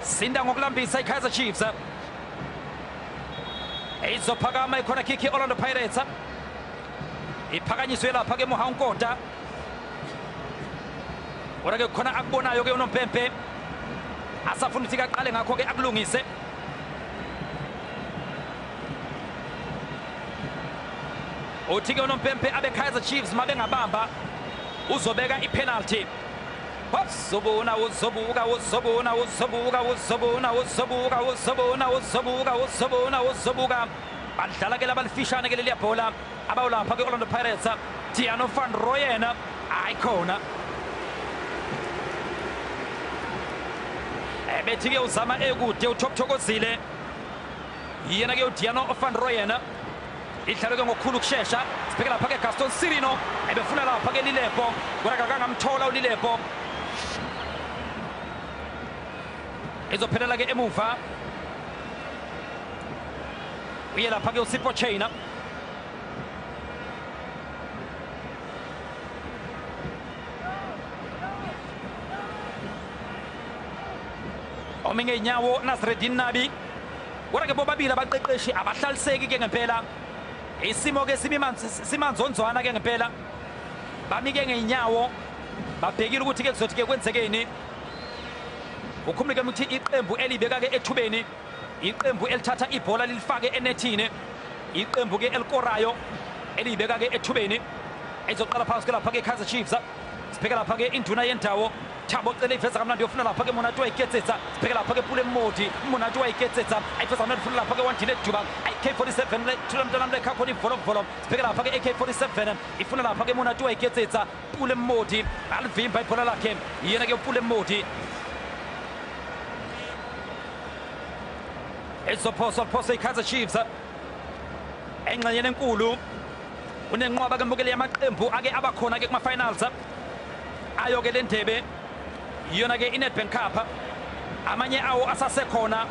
sinda ngokulambisa iKaizer Chiefs. Izophakama ikhona kick Orlando Pirates iphakanyiswe lapha ke Mohau Nkota kodwa ke khona akubonayo ke unompempe asafuna ukuthi aqale ngakho ke akulungise. Uthi ke unompempe abe Kaizer Chiefs mabengabamba uzobeka ipenalty. Uzobona uzobuka uzobona uzobuka uzobona uzobuka uzobona uzobuka uzobona uzobuka badlala ke labalifishane ke leliya bhola abawulapha ke Orlando Pirates. Diano van Rooyen ayikhona ebethi ke uzama ekude uTop Thokozile yena ke uDiano van Rooyen idlalo ke ngokukhulu ukushesha. Sibheke lapha ke Gaston Sirino ebefuna lapha ke Lilepo kodwa akangamthola uLilepo. Izophelela ke emuva uye lapha ke uSipho Chaina. Ome ngeenyawo Nasreddin Nabi kodwa ke bobabili abaqeqeshi abahlaliseki ke ngempela. Isimo ke simanzonzwana ke ngempela bamike ngeenyawo babhekile ukuthi ke kuzothi ke kwenzekeni. Ukhumuleke ukuthi iqembu elibeka ke ethubeni iqembu elithatha ibhola lilifake enethini iqembu ke elikorayo elibeka ke ethubeni. Ezoqala phansi ke lapha ke Kaizer Chiefs. Sibheke lapha ke induna yendawo Thabo Cele iveza kamnandi yofuna lapha ke Monate wa Iketsetsa. Sibheke lapha ke Pule Mmodi Monate wa Iketsetsa ayiveza kamnandi ufuna lapha ke Wandile Duba AK47 le thula mntana lekha khona ivolovolo. Sibheke lapha ke AK47 ifuna lapha ke Monate wa Iketsetsa Pule Mmodi alivimba ibhola lakhe yena ke Pule Mmodi. Ezophosa phosa iKaizer Chiefs engxenyeni enkulu unenqwaba ke mbukeli yamaqembu ake abakhona ke kuma finals ayo ke le ndebe iyona ke iNedbank Cup. Amanye awo asasekhona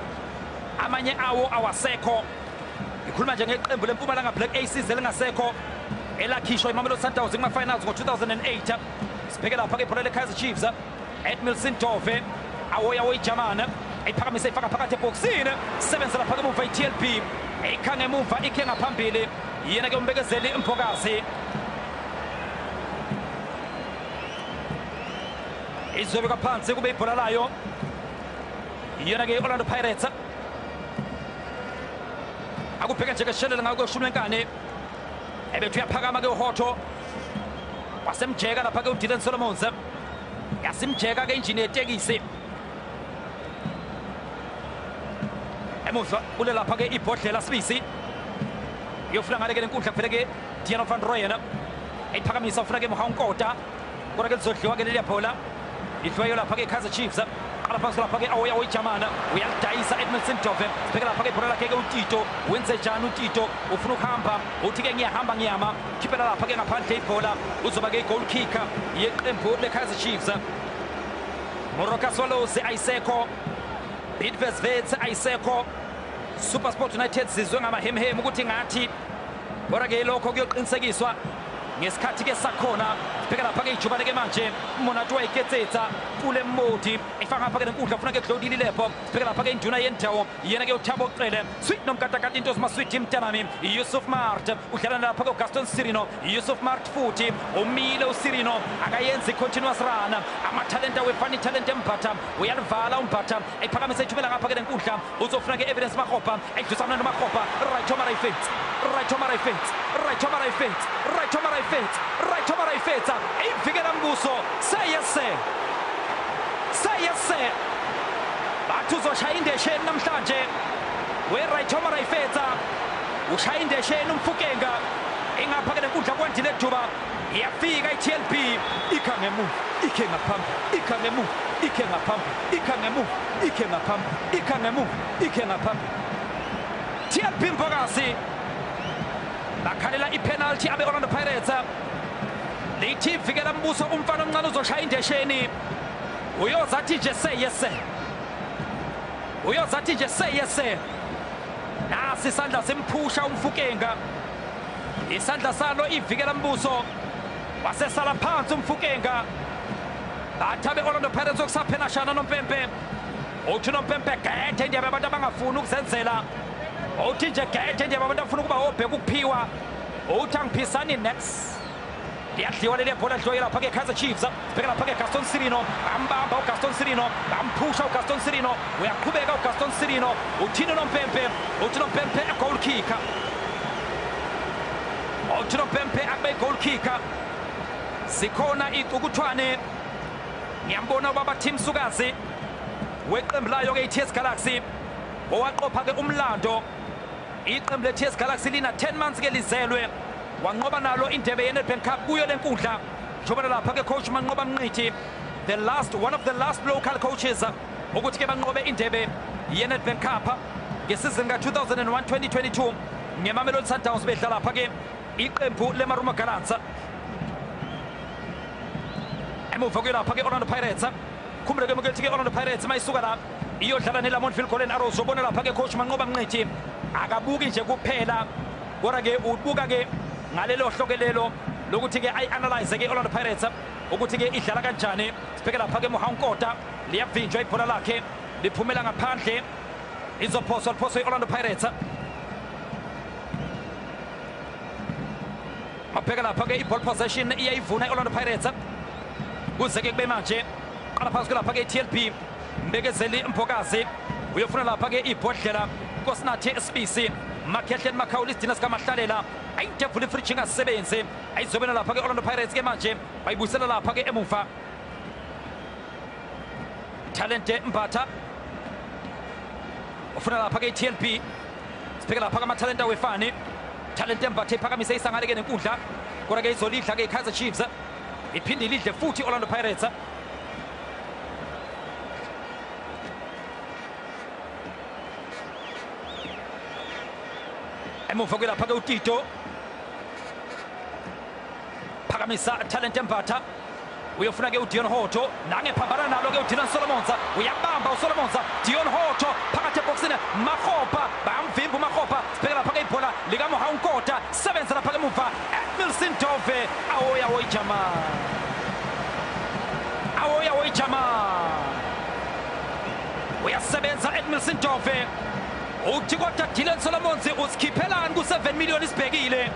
amanye awo awasekho. Ngikhuluma nje ngeqembu leMpumalanga Black Aces elingasekho elakhishwa iMamelodi Sundowns kuma finals ngo-2008. Sibheke lapha ke ibhola leKaizer Chiefs Edmilson Dove awoya woyijamana ayiphakamise ifaka phakathi ebhokisini sebenza lapha ke emuva iTLB ikha ngemuva ikhe ngaphambili yena ke umbekezeli Mpokazi. Izobeka phansi kube ibhola layo yena ke Orlando Pirates. Akubheke nje ke shelele ngakho shumi lenkani ebethu uyaphakama ke uHotto wasemjeka lapha ke uDylan Solomons yasimjeka ke injini yetekisi emuva kule lapha ke ibhodlela Sibisi iyofuna ngale ke lenkundla kuvele ke Diano van Rooyen ayiphakamisa ufuna ke Mohau Nkota kodwa ke lizodliwa ke leliya bhola idliwayo lapha ke Kaizer Chiefs. Qala phansi lapha ke awoya woyijamana uyalidayisa Edmilson Dove. Sibheke lapha ke ibhola lakhe ke uTito wenze njani uTito ufuna ukuhamba uthi ke ngiyahamba ngiyama khiphela lapha ke ngaphandle ibhola uzoba ke i-goal kicker yeqembu leKaizer Chiefs. Moroka Swallows ayisekho, Bidvest Wits ayisekho, SuperSport United zizwe ngamahemhemu ukuthi ngathi kodwa ke lokho kuyoqinisekiswa ngesikhathi ke sakhona. Bheka lapha ke ijubane ke manje Monati wa iketsetsa Pule Mmodi ifaka ngapha ke lenkundla ufuna ke Claudine Lilepo. Bheka lapha ke induna yendawo yena ke uThabo Cele sweet nomkatakati into zimasweet mntanami. Yusuf Mart udlala lapha ke Gaston Sirino. Yusuf Mart futhi umile uSirino akayenzi continuous run. Amathalenta wefani talent Mbatha uyalivala uMbatha ephakamisa ithumela ngapha ke lenkundla uzofuna ke Evidence Makgopa edlusa mnandi Makgopa right Omar right Omar right Omar right Omar right Omar ivikela mbuso seyese seyese bathi uzoshaya indesheni namhlanje we right Omar ushaya indesheni umfukenga ingapha ke lenkundla kwandile Duba iyafika iTLB ikha ngemuva ikhe ngaphambi ikha ngemuva ikhe ngaphambi ikha ngemuva ikhe ngaphambi ikha ngemuva ikhe ngaphambi. TLB Mbokazi bakhalela ipenalty abe Orlando Pirates. Lithi vikela mbuso umfana omncane uzoshaya indesheni uyozathi nje seyese uyozathi nje seyese. Nasi isandla simphusha umfukenga isandla salo ivikela mbuso wasesala phansi umfukenga. Bathabe Orlando Pirates okusaphenashana nompempe uthi nompempe gethe ndiyabe abantu abangafuni ukuzenzela uthi nje gethe ndiyabe abantu abafuna ukuba obheka ukuphiwa uthi angiphisani next. Liyadliwa leli bhola dliwa lapha ke Kaizer Chiefs. Bheka lapha ke Gaston Sirino bambamba uGaston Sirino bamphusha uGaston Sirino uyaqhubeka uGaston Sirino uthini nompempe uthi nompempe goal kicker uthi nompempe akube goal kicker. Zikhona icukuthwane ngiyambona ubaba Tim Sukazi weqembu layo ke iTS Galaxy owaqopha ke umlando. Iqembu leTS Galaxy lina 10 months ke lizelwe wanqoba nalo indebe yeNedbank Cup kuyo lenkundla. Njengoba lapha ke coach Manqoba Mnqithi the last one of the last local coaches ukuthi ke banqobe indebe yeNedbank Cup ngesizini ka-2001-2022 ngeMamelodi Sundowns bedlala lapha ke iqembu leMarumo Gallants. Emuva kuyelapha ke Orlando Pirates khumbule ke ukuthi ke Orlando Pirates mayisuka la iyodlala neLamontville Golden Arrows. Ubona lapha ke coach Manqoba Mnqithi akabuki nje kuphela kodwa ke ubuka ke ngalelo hlokelelo lokuthi ke ayi-analyze ke Orlando Pirates ukuthi ke idlala kanjani. Sibheke lapha ke Muhankota liyavinjwa ibhola lakhe liphumela ngaphandle izophoswa liphoswa i-Orlando Pirates. Mabheka lapha ke i-ball possession iyayivuna i-Orlando Pirates kuze ke kube manje. Qala phansi kulapha ke i-TLB Mbekezeli Mbokazi uyofuna lapha ke ibhodlela Nkosinathi Sibisi Makhehleni Makhawula isidina sikamahlalela ayidevula ifridge ingasebenzi ayizobena lapha ke Orlando Pirates ke manje bayibuyisela lapha ke emuva. Talente Mbatha ufuna lapha ke i-TLB sibheke lapha ke amathalenta wefani. Talente Mbatha iphakamise isangale ke nenkundla kodwa ke izolidla ke i-Kaizer Chiefs iphinde ilidle futhi Orlando Pirates. Emuva kwelapha ke uTito phakamisa Talente Mbatha uyofuna ke uDion Hotto nangephambana nalo ke uDylan Solomons uyabamba uSolomons. Dion Hotto phakathi eboxini Makgopa bayamvimba uMakgopa. Sibheke lapha ke ibhola likaMohankota sebenza lapha ke emuva Edmilson Dove awoya woyijama awoya woyijama uyasebenza Edmilson Dove uthi kodwa Dylan Solomons usikhiphelani ku-7 million isibhekile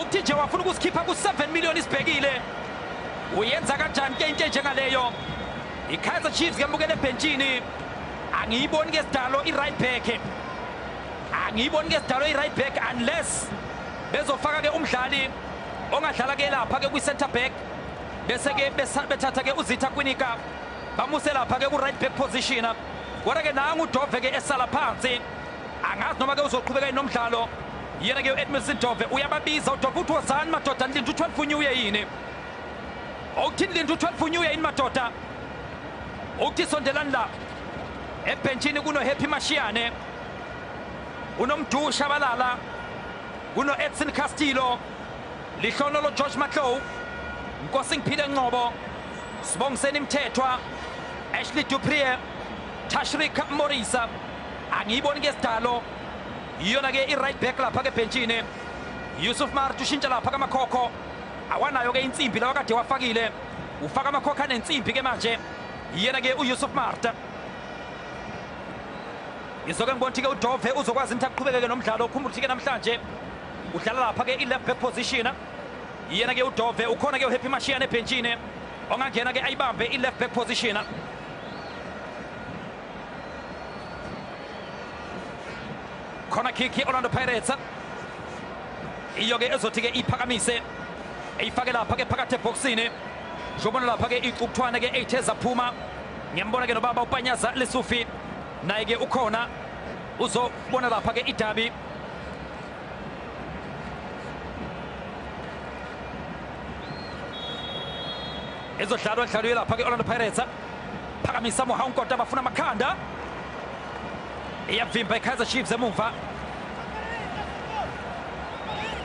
uthi nje wafuna ukusikhipha ku-7 million isibhekile uyenza kanjani ke into enjengaleyo. I-Kaizer Chiefs ngembukela ebhentshini angiyiboni ke sidalo i-right back angiyiboni ke sidalo i-right back unless bezofaka ke umdlali ongadlala ke lapha ke kwi-center back bese ke bethatha ke uZitha Kwinika bamuse lapha ke ku-right back position. Kodwa ke nangu uDove ke esala phansi angazi noma ke uzoqhubeka nomdlalo yena ke uEdmilson Dove uyababiza uDove uthi wozani madoda nilinde u-12 uye yini uthi nilinde u-12 uye yini madoda uthi sondelani la ebhentshini kuno Happy Mashiane unoMdu Shabalala kuno Edson Castillo Lihlonolo George Matlou Nkosingiphile Ngcobo Sibongiseni Mthethwa Ashley Dupree Tashrik Morisa. Angiyiboni ke sidalo iyona ke i-right back lapha ke ebhentshini. Yusuf Mart ushintsha lapha kaMakhokho Awanayo ke insimbi lawa kade wafakile. Ufaka amakhokha nensimbi ke manje. Yena ke uYusuf Marta. Izoke ngibona ukuthi ke uDove uzokwazi ukuthi aqhubeke nomdlalo. Ukhumbula ukuthi ke namhlanje udlala lapha ke i-left back position. Yena ke uDove ukhona ke uHappy Mashiane ebhenchini ongangena ke ayibambe i-left back position. Corner kick Orlando Pirates. Iyo ke ezothi ke iphakamise eyifake lapha ke phakathi ebhokisini. Njobona lapha ke icukuthwane ke 8 ezaphuma. Ngiyambona ke nobaba uPanyaza Lesufi naye ke ukhona uzobona lapha ke idabi. Ezodlalwa edlalwe lapha ke Orlando Pirates. Phakamisa Mohau Nkota bafuna amakhanda. Iyavimba iKaizer Chiefs emuva.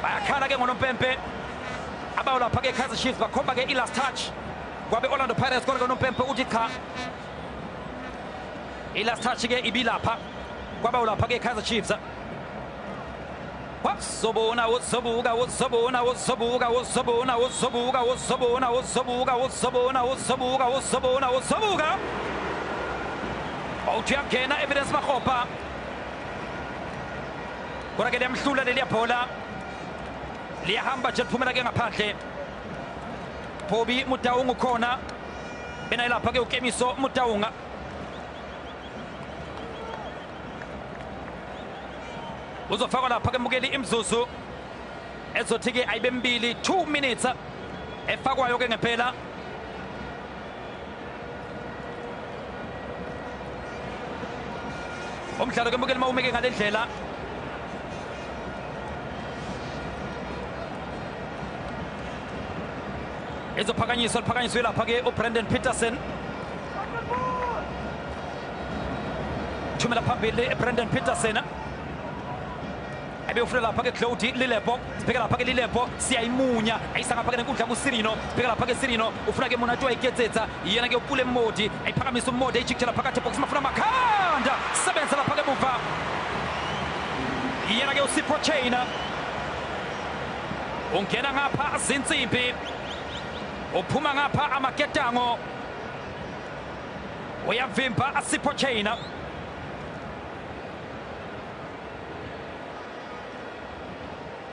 Bayakhala ke ngonompempe. Abawo lapha ke Kaizer Chiefs bakhomba ke i-last touch. Kwabe Orlando Pirates kodwa nompempe uthi cha. I-last touch ke ibilapha. Kwabawo lapha ke Kaizer Chiefs. Wazobona uzobuka uzobona uzobuka uzobona uzobuka uzobona uzobuka uzobona uzobuka uzobona uzobuka. Awuthi uyangena Evidence Makgopa. Kodwa ke liyamhlula leliya bhola. Liyahamba nje liphumela ke ngaphandle. Bobby Motaung ukhona. Bena lapha ke uKemiso Motaung. Uzofakwa lapha ke mukeli imzuzu ezothi ke ayibe mbili 2 minutes efakwayo ke ngempela. Umdlalo ke mukeli mawumeke ngalendlela. Ezophakanyiswa liphakanyiswe lapha ke uBrandon Petersen. Thumela phambili uBrandon Petersen. Ebeyofuna lapha ke Claudi Lilepo. Sibheka lapha ke Lilepo siyayimunya ayisa ngapha ke nenkundla kuSirino. Sibheka lapha ke Sirino ufuna ke Monatu ayiketsetsa yena ke uPule Mmodi ayiphakamisa uMmodi ayijikijela phakathi ebox mafuna makhanda sebenza lapha ke muva. Yena ke uSipho Chaina ungena ngapha zinsimbi uphuma ngapha amaketango uyavimba aSipho Chaina.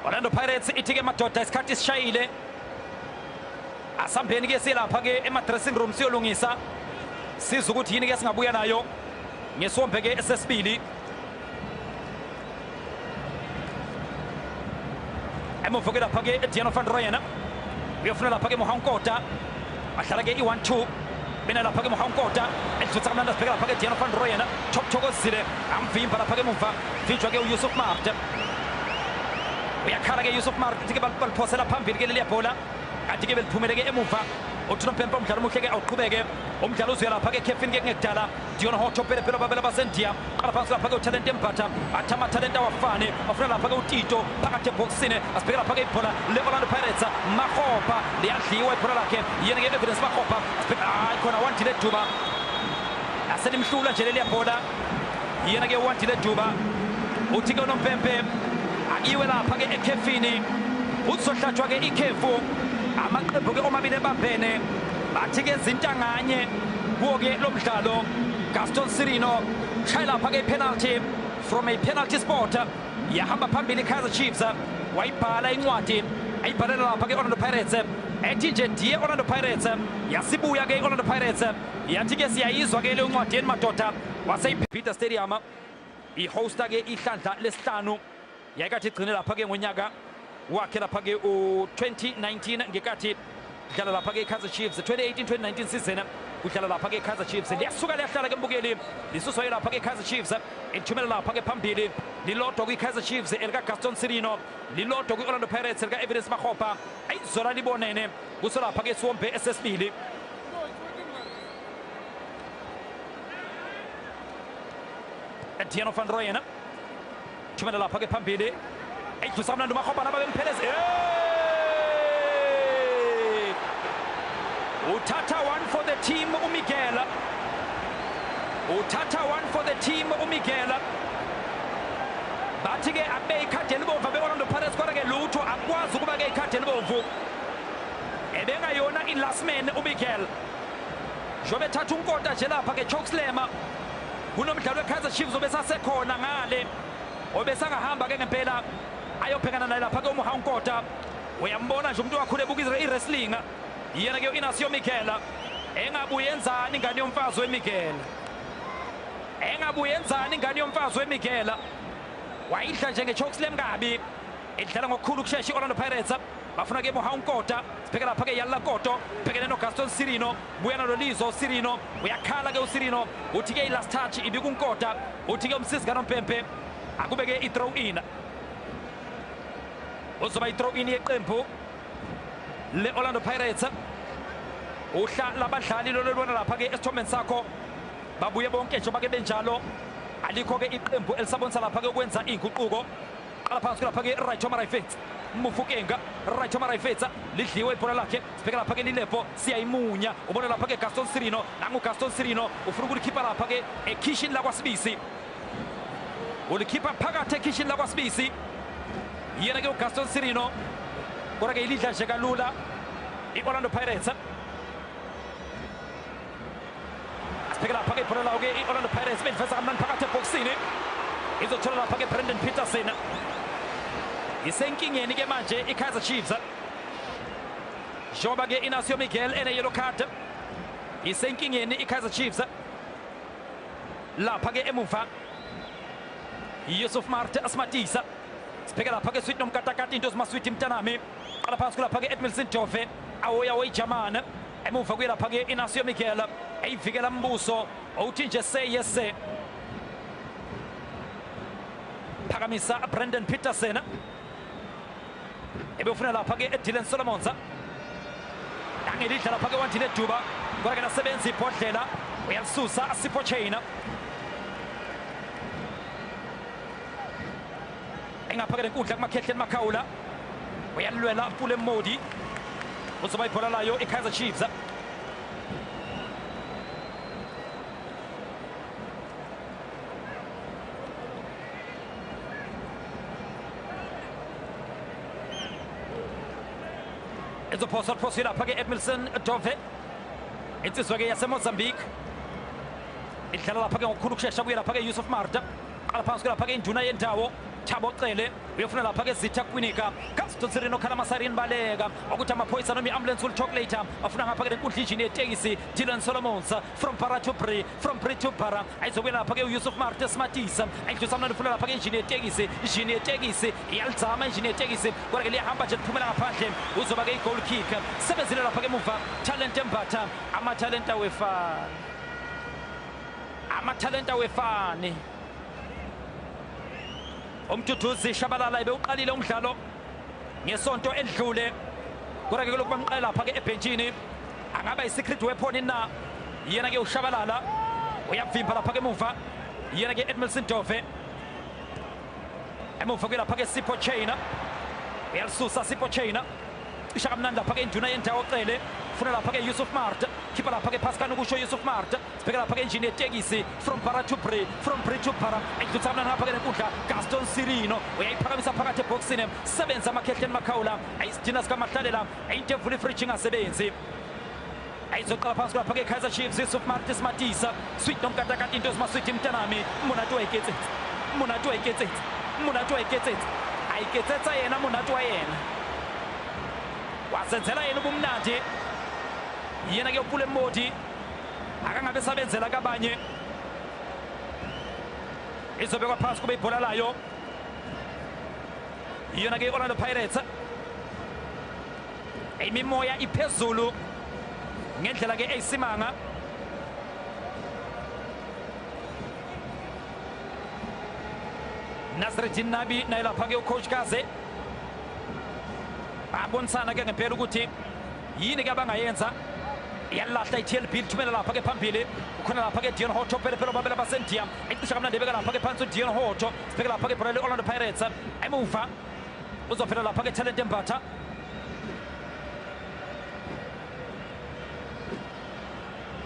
Orlando Pirates ithi ke madoda isikhathi sishayile. Asambeni ke silapha ke ema dressing room siyolungisa. Siza ukuthi yini ke singabuya nayo ngesombe ke esesibili. Emuva ke lapha ke Deano van Rooyen. Uyofuna lapha ke Mohau Nkota. Adlala ke i-1-2. Bena lapha ke Mohau Nkota. Edlutsa kamnandi sibheka lapha ke Deano van Rooyen. Top thokozile amvimba lapha ke muva. Vinjwa ke uYusuf Maart. Uyakhala ke Yusuf Maart ke baliphosela phambili ke leliya bhola. Kanti ke beliphumele ke emuva. Uthi nompempe umdlalo omuhle ke awuqhubeke. Umdlalo uzuya lapha ke Kevin ke ngekudala. Dion Hotto pele pele babela basendiya. Qala phansi lapha ke uTalente Mbatha. Athi amathalente awafane. Afuna lapha ke uTito phakathi ebhokisini. Asibheke lapha ke ibhola le-Orlando Pirates. Makgopa liyadliwa ibhola lakhe. Yena ke Evidence Makgopa. Asibheke hayi khona Wandile Duba. Aselimhlula nje leliya bhola. Yena ke Wandile Duba. Uthi ke unompempe iwe lapha ke ekhefini. Uzohlatshwa ke ikhefu. Amaqembu ke omabili ebambene. Bathi ke zintanganye kuwo ke lo mdlalo. Gaston Sirino shaya lapha ke penalty from a penalty spot. Yahamba phambili Kaizer Chiefs. Wayibhala incwadi ayibhalela lapha ke Orlando Pirates. Ethi nje ndiye Orlando Pirates. Yasibuya ke Orlando Pirates. Yathi ke siyayizwa ke le ncwadi yeni madoda. Waseyipita Stadium ihosta ke ihlandla lesihlanu. Yayikathi igcine lapha ke ngonyaka wakhe lapha ke u-2019 ngekathi dlala lapha ke Kaizer Chiefs 2018-2019 season kudlala lapha ke Kaizer Chiefs. Liyasuka liyahlala ke mbukeli lisuswa lapha ke Kaizer Chiefs ithumela lapha ke phambili lilodwa kwi-Kaizer Chiefs elika Gaston Sirino lilodwa kwi-Orlando Pirates elika Evidence Makgopa. Ayizola libonene kuso lapha ke siwombe esesibili. Deano van Rooyen thumela lapha ke phambili ayidlusa kamnandi uMakgopa nababempheleze. Uthatha one for the team uMiguel. Uthatha one for the team uMiguel. Bathi ke abe ikhadi elibomvu abe-Orlando Pirates kodwa ke lutho akwazi ukuba ke ikhadi elibomvu. Ebengayona i-last man uMiguel. Njengoba ethatha uNkota nje lapha ke chokeslammer. Kunomdlalo weKaizer Chiefs obesasekhona ngale. Obesangahamba ke ngempela ayobhekana naye lapha ke uMohau Nkota. Uyambona nje umuntu wakhule ebuka i-wrestling. Yena ke u-Inacio Miguel. Engabuyenzani ingane yomfazi weMiguel. Engabuyenzani ingane yomfazi weMiguel. Wayidla nje nge-chokeslam kabi. Idlala ngokukhulu ukushesha i-Orlando Pirates. Bafuna ke Mohau Nkota. Sibheke lapha ke Yalla Koto. Bhekene noGaston Sirino. Buya nalo Lizo Sirino. Uyakhala ke uSirino. Uthi ke i-last touch ibikuNkota. Uthi ke umsisi kaNompempe akube ke i-throw in. Uzoba i-throw in yeqembu le-Orlando Pirates. Uhla labadlali lolubona lapha ke esithombeni sakho. Babuye bonke nje bake benjalo. Alikho ke iqembu elisabonisa lapha ke ukwenza inguquko. Qala phansi lapha ke right Raifetsa. Mufukenga right Raifetsa lidliwe ibhola lakhe. Sibheka lapha ke Lilepo siyayimunya. Ubona lapha ke Gaston Sirino. Nangu Gaston Sirino ufuna ukulikhipha lapha ke ekhishini lakwaSibisi. Ulikhipha phakathi ekhishini lakwaSibisi. Yena ke uGaston Sirino. Kodwa ke ilidla nje kalula i-Orlando Pirates. Sibheka lapha ke ibhola lawo ke i-Orlando Pirates beliveza kamnandi phakathi ebhokisini. Izothola lapha ke Brandon Petersen. Isenkingeni ke manje i-Kaizer Chiefs. Njengoba ke Inacio Miguel ene yellow card. Isenkingeni i-Kaizer Chiefs. Lapha ke emuva Yusuf Marte Asmatisa. Sibheke lapha ke Sweet Nomkatakati into zimasweet mntanami. Qala phansi kulapha ke Edmilson Dove. Awoya woyijamana. Emuva kuye lapha ke Inacio Miguel. Eyivikela mbuso. Uthi nje seyese. Phakamisa Brandon Petersen. Ebefuna lapha ke Dylan Solomons. Angelidla lapha ke Wandile Duba. Kodwa ke nasebenza ibhodlela. Uyalisusa Sipho Chaine. Engaphakele enkundla kumakhehleni Makhawula. Uyalwela Pule Mmodi. Uzoba ibhola layo iKaizer Chiefs. Izophosa phoswe lapha ke Edmilson Dove. Insizwa ke yaseMozambique. Idlala lapha ke ngokukhulu ukushesha kuye lapha ke Yusuf Marta. Qala phansi lapha ke induna yendawo Thabo Cele. Uyofuna lapha ke Zitha Kwinika. Gaston Sirino khala masarini baleka. Ukuthi amaphoyisa noma i-ambulance will talk later. Bafuna ngapha ke lenkundla injini yetekisi Dylan Solomons from Para to Bri, from Bri to Para. Ayizobuya lapha ke Yusuf Marta Smatisa. Ayidlusa mnandi ufuna lapha ke injini yetekisi. Injini yetekisi iyalizama injini yetekisi. Kodwa ke liyahamba nje liphumela ngaphandle. Uzoba ke i-goal kick. Sebenzile lapha ke emuva Talent Mbatha. Amathalenta wefani. Amathalenta wefani. Umduduzi Shabalala ebewuqalile umdlalo ngesonto edlule. Kodwa ke lokhu bamqala lapha ke ebhentshini. Angaba i-secret weapon na yena ke uShabalala. Uyavimba lapha ke emuva. Yena ke Edmilson Dove. Emuva ke lapha ke Sipho Chaine. Uyalisusa Sipho Chaine. Isha kamnandi lapha ke induna yendawo Cele. Funa lapha ke Yusuf Mart. Khipha lapha ke Pascal ukusho Yusuf Mart. Sibheka lapha ke injini yetekisi from Para to Bri, from Bri to Para. Ayidlutha kamnandi ngapha ke nenkundla Gaston Sirino. Uyayiphakamisa phakathi ebhokisini. Sebenza amakhehleni Makhawula. Ayisidina sikamahlalela. Ayinto evula ifridge ingasebenzi. Ayizoqala phansi lapha ke Kaizer Chiefs Yusuf Mart Smatisa. Sweet Nomkatakati into zimasweet mntanami. Monate wa iketsetsa. Monate wa iketsetsa. Monate wa iketsetsa. Ayiketsetsa yena monate wa yena. Wasenzela yena ubumnandi. Yena ke uPule Mmodi akangabe sabenzela kabanye. Izobekwa phansi kube ibhola layo. Yena ke Orlando Pirates. Imimoya iphezulu ngendlela ke eyisimanga. Nasreddin Nabi naye lapha ke ucoach Kaze. Babonisana ke ngempela ukuthi yini ke abangayenza. Iyalahla i-TLB lithumela lapha ke phambili. Ukhona lapha ke Dion Hotto phela phela babela basendiya. Icisha kamnandi ebeka lapha ke phansi uDion Hotto. Sibheke lapha ke ibhola le-Orlando Pirates. Emuva uzophela lapha ke Talent Mbatha.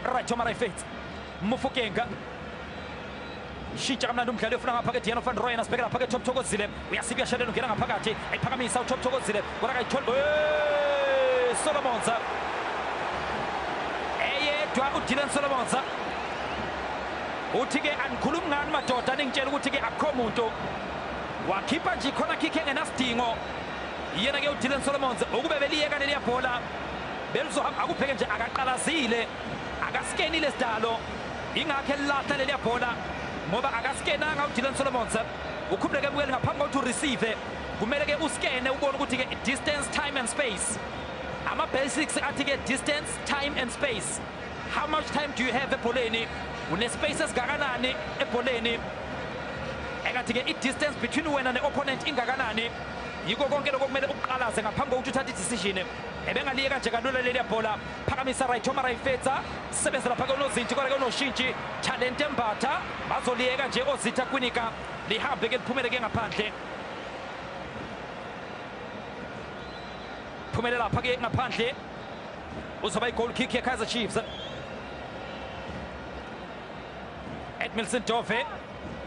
Right Raifetsa. Mufukenga. Shintsha kamnandi umdlalo ufuna ngapha ke Dion van Rooyen. Sibheke lapha ke Top Thokozile. Uyasika uyashelela ungena ngaphakathi. Ayiphakamisa uTop Thokozile. Kodwa akayitholi. Solomons eyedwa uDylan Solomons uthi ke anikhulumi ngani madoda ningitshela ukuthi ke akukho muntu wakhipha nje khona kick engenasidingo yena ke uDylan Solomons ukube beliyeka leliya bhola belizohamba akubheke nje akaqalazile akaskenile sidalo ingakho elilahla leliya bhola ngoba akaskenanga uDylan Solomons ukhumbuleke bukele ngaphambi kokuthi ureceive kumele ke uskene ubone ukuthi ke distance, time and space. Ama basics athi ke distance, time and space. How much time do you have ebholeni? Une space esingakanani ebholeni? Engathi ke i-distance between wena ne-opponent ingakanani? Yiko konke lokho kumele ukuqalaze ngaphambi kokuthi uthathe i-decision. Ebengaliyeka nje kalula leliya bhola. Phakamisa right Omar Ayifetsa, sebenza lapha ke unozinti kodwa ke unoshintshi Talente Mbatha bazoliyeka nje ozitha Kwinika lihambe ke liphumele ke ngaphandle. Phumele lapha ke ngaphandle uzoba i-goal kick ye-Kaizer Chiefs. Edmilson Dove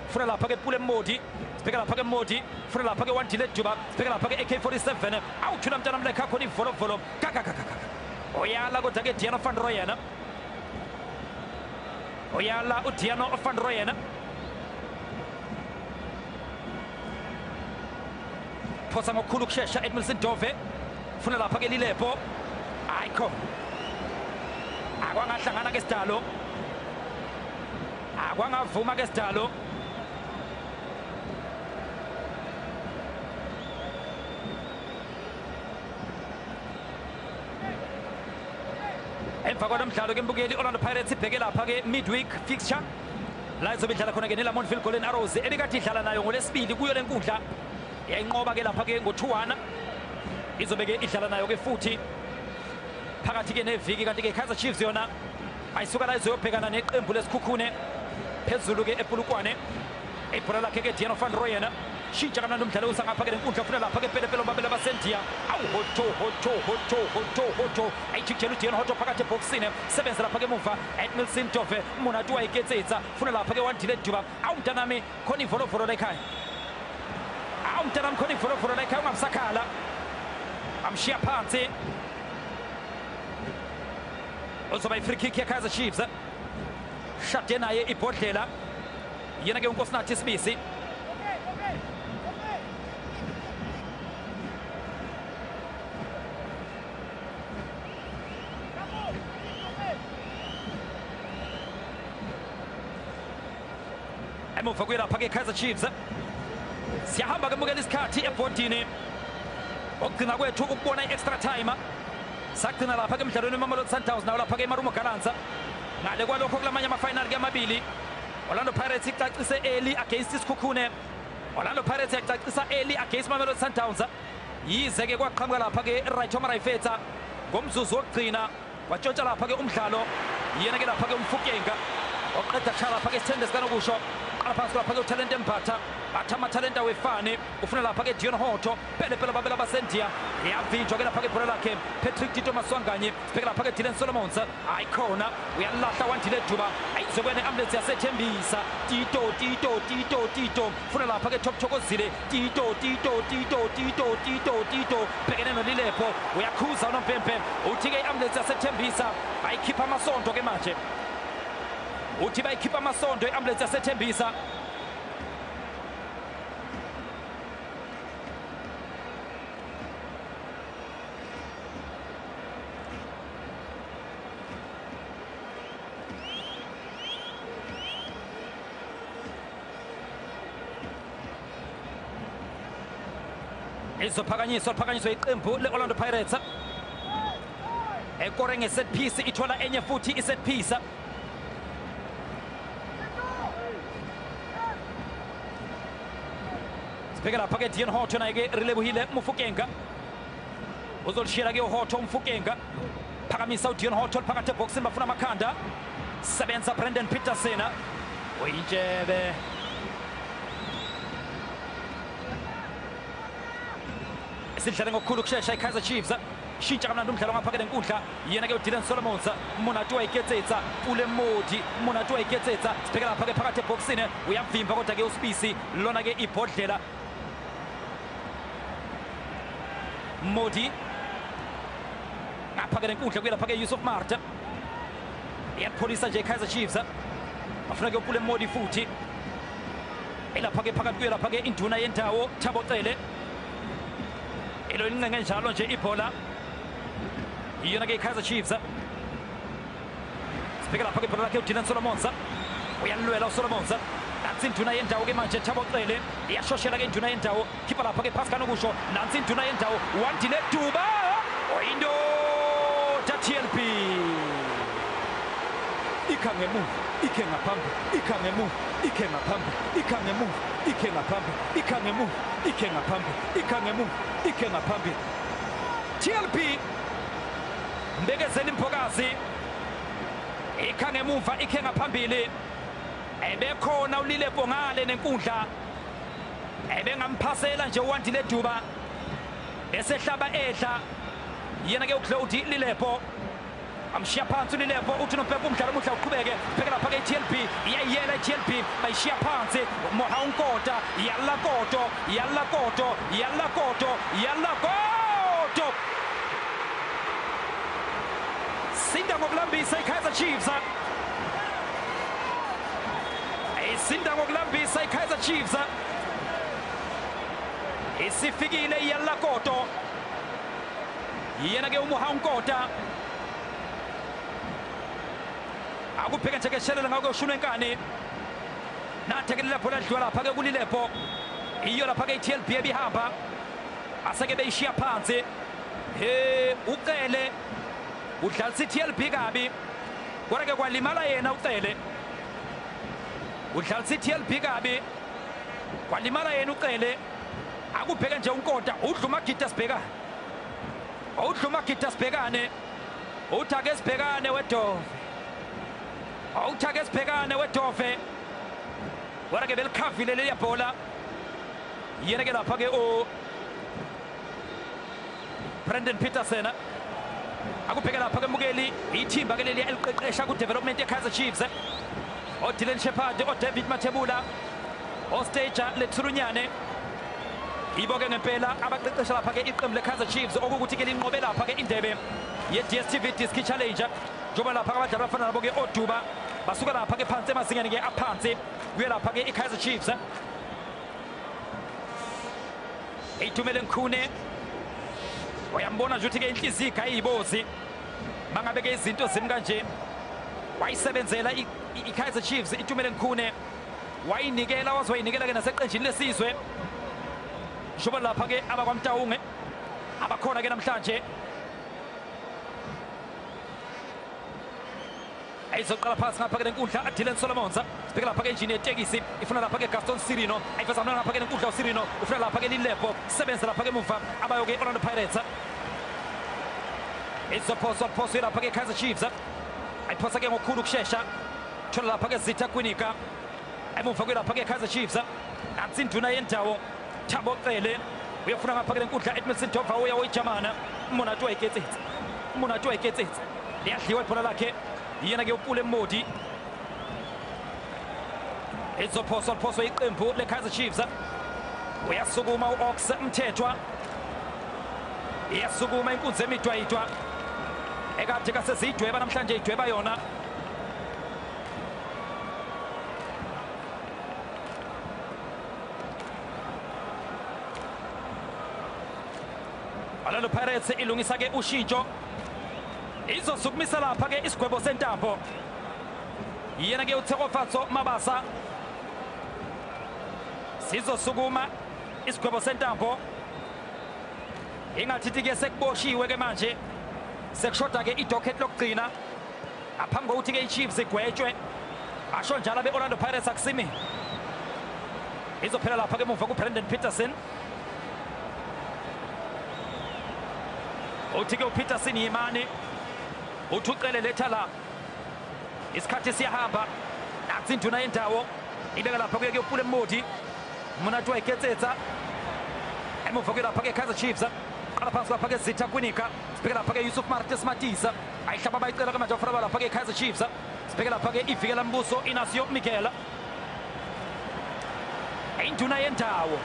funa lapha ke Pule Mmodi, sibheka lapha ke Mmodi, funa lapha ke Wandile Duba, sibheka lapha ke AK47 awuthula mntana mlekha khona ivolovolo kakakakaka oyala kodwa ke Diano van Rooyen oyala uDiano van Rooyen phosa ngokukhulu ukushesha Edmilson Dove funa lapha ke Lilepo ayikho akwangahlangana ke sidalo akwangavuma ke sidalo emva kwalomdlalo ke mbukeli Orlando Pirates ibheke lapha ke midweek fixture la izobe idlala khona ke neLamontville Golden Arrows ebikade idlala nayo ngolesibili kuyo lenkundla yayinqoba ke lapha ke ngo-2-1 izobe ke idlala nayo ke futhi phakathi ke neviki kanti ke Kaizer Chiefs yona ayisuka la izoyobhekana neqembu lesikhukhune phezulu ke ePulukwane ibhola lakhe ke Diano van Rooyen shintsha kamnandi umdlalo usangapha ke lenkundla ufuna lapha ke Pele Pele Mbabela basendiya awu hoto hoto hoto hoto hoto ayijikijela uDiano Hotto phakathi ebhokisini sebenza lapha ke emuva Edmilson Dove Monati wa iketsetsa funa lapha ke Wandile Duba awu mntanami khona ivolovolo lekhaya awu mntanami khona ivolovolo lekhaya ungabusakhala amshiya phansi uzoba i-free kick ye-Kaizer Chiefs shade naye ibhodlela yena ke uNkosinathi Sibisi emuva kuyelapha ke Kaizer Chiefs siyahamba ke mukela isikhathi ebhodini okugcina kwethu ukubona i-extra time sagcina lapha ke emdlalweni weMamelodi Sundowns nawo lapha ke eMarumo Gallants ngale kwalokho kulamanye ama-final ke amabili Orlando Pirates icacise early against isikhukhune Orlando Pirates yacacisa early against Mamelodi Sundowns yize ke kwaqhamuka lapha ke right Omar Ayifetsa ngomzuzu wokugcina watshontsha lapha ke umdlalo yena ke lapha ke uMfukenga oqeda kushaya lapha ke isithende sikanokusho qala phansi lapha ke uTalente Mbatha batha amathalenta wefani ufuna lapha ke Dion Hotto Pele Pele Babela basendiya yavinjwa ke lapha ke ibhola lakhe Patrick Tito Maswanganyi sibheke lapha ke Dylan Solomons ayikhona uyalahla Wandile Duba ayizokuya ne-ambulance yasethembisa Tito Tito Tito Tito funa lapha ke Top Thokozile Tito Tito Tito Tito Tito Tito bhekene noLilepo uyakhuza unompempe uthi ke i-ambulance yasethembisa ayikhipha amasondo ke manje uthi bayikhipha amasondo i-ambulance yasethembisa izophakanyiswa liphakanyiswa iqembu le-Orlando Pirates ekore nge-set piece ithola enye futhi i-set piece sibheke lapha ke Dion Hotto naye ke Relebohile Mofokeng uzolishiyela ke uHotto uMofokeng phakamisa uDion Hotto phakathi ebhokisini bafuna amakhanda sebenza Brandon Petersen uyintshebe sidlale ngokukhulu ukushesha iKaizer Chiefs shintsha kamnandi umdlalo ngapha lenkundla yena ke uDylan Solomons Monati wa iketsetsa Pule Mmodi Monati wa iketsetsa sibheke lapha ke phakathi ebhokisini uyavimba kodwa ke uSibisi lona ke ibhodlela Mmodi Ngapha-ke nenkundla kuye lapha-ke Yusuf Maart. Iyapholisa nje i-Kaizer Chiefs. Bafuna-ke uPule Mmodi futhi. Elapha-ke phakathi kuye lapha-ke induna yendawo Thabo Cele. Elo lincenge njalo nje ibhola. Iyona-ke i-Kaizer Chiefs. Sibheke lapha-ke ibhola lakhe uDylan Solomons. Uyalwela uSolomons. Nansi induna yendawo ke manje Thabo Cele. Iyashoshela ke induna yendawo. Khipha lapha-ke phasi kanokusho. Nansi induna yendawo. Wandile Duba. Oyindoda TLB. Ikha ngemuva, ikhe ngaphambi, ikha ngemuva, ikhe ngaphambi, ikha ngemuva, ikhe ngaphambi, ikha ngemuva, ikhe ngaphambi, ikha ngemuva, ikhe ngaphambi. TLB Mbekezeli Mbokazi ikha ngemuva, ikhe ngaphambili. Ebekhona uLilepo ngale nenkundla. Ebengamphasela nje uWandile Duba. Bese hlaba edla. Yena ke uClaudi Lilepo. Amshiya phansi uLilepo, uthi noMpepe umdlalo omuhle uqhubeke. Bheka lapha ke i-TLB, iyayiyela i-TLB, bayishiya phansi. Moha uNkota, yalla koto, yalla koto, yalla koto, yalla koto. Sinda ngokulambisa i-Kaizer Chiefs. Isinda ngokulambisa i-Kaizer Chiefs. Isifikile yalla koto. Yena ke uMoha uNkota. Akubheke nje ke shelela ngakho ushuna enkani. Nathekelela bhola dliwa lapha ke kuLilepo. Iyo lapha ke i-TLB ebihamba. Aseke beyishiya phansi. He uCele udlalisa i-TLB kabi. Kodwa ke kwalimala yena uCele. Udlalisa i-TLB kabi. Kwalimala yena uCele. Akubheke nje uNkota udla umagida sibhekane. Udla umagida sibhekane. Uthi ake sibhekane wedove. Uthi ake sibhekane wedove. Kodwa ke belikhavile leliya bhola. Yena ke lapha ke u Brandon Petersen. Akubheke lapha ke mukeli ithimba ke leliya eliqeqesha ku development ye-Kaizer Chiefs. ODylan Shepherd, oDavid Mathebula, oStager Lethurunyane. Yibo ke ngempela abaqeqesha lapha ke iqembu le-Kaizer Chiefs okukuthi ke linqobe lapha ke indebe ye-DStv Diski Challenge. Njengoba lapha abadlali abafana nabo ke oDuba basuka lapha ke phansi emazingeni ke aphansi kuye lapha ke i-Kaizer Chiefs. Itumeleng Khune uyambona nje ukuthi ke inhliziyo ayibozi mangabe ke izinto zimi kanje. Wayisebenzela i-Kaizer Chiefs Itumeleng Khune, wayinikela wazoyinikela ke naseqenjini lesizwe. Njengoba lapha ke abakwaMtawunge abakhona ke namhlanje. Ayizoqala phansi ngapha ke nenkundla Dylan Solomons. Sibheke lapha ke injini yetekisi ifuna lapha ke Gaston Sirino. Ayiveza ngapha ke nenkundla uSirino ufuna lapha ke Lilepo. Sebenza lapha ke emuva abayo ke Orlando Pirates. Izophoswa phoswa lapha ke Kaizer Chiefs. Ayiphosa ke ngokukhulu ukushesha. Thola lapha ke Zitha Kwinika. Emuva ke lapha ke Kaizer Chiefs. Nansi induna yendawo Thabo Cele uyafuna ngapha ke nenkundla Edmilson Dova uya oyijamana. Monate wa iketsetsa. Monate wa iketsetsa. Liyadliwa ibhola lakhe. Yena ke uPule Mmodi. Izophoswa phoswa iqembu le-Kaizer Chiefs. Uyasukuma u-Ox Mthethwa. Iyasukuma inkunzi emidwayidwa. Ekade kasezidweba namhlanje idweba yona. Orlando Pirates ilungisa ke ushintsho. Izosukumisa lapha ke isigwebo sentambo. Yena ke uTshegofatso Mabasa. Sizosukuma isigwebo sentambo. Ingathi ke sekuboshiwe ke manje. Sekushoda ke idocket lokugcina. Ngaphambi kokuthi ke iChiefs igwetshwe. Basho njalo be-Orlando Pirates akusimi. Izophela lapha ke emuva kuBrandon Petersen. Uthi ke uPetersen yimani. Uthi uCele letha la. Isikhathi siyahamba. Nansi induna yendawo. Ibeka lapha kuye ke uPule Mmodi. Monate wa iketsetsa. Emuva kuye lapha ke Kaizer Chiefs. Qala phansi lapha ke Zitha Kwinika. Sibheke lapha ke Yusuf Maart Matisa. Ayihlaba bayicela ke manje bafana lapha ke Kaizer Chiefs. Sibheke lapha ke ivikela mbuso Inacio Miguel. Induna yendawo.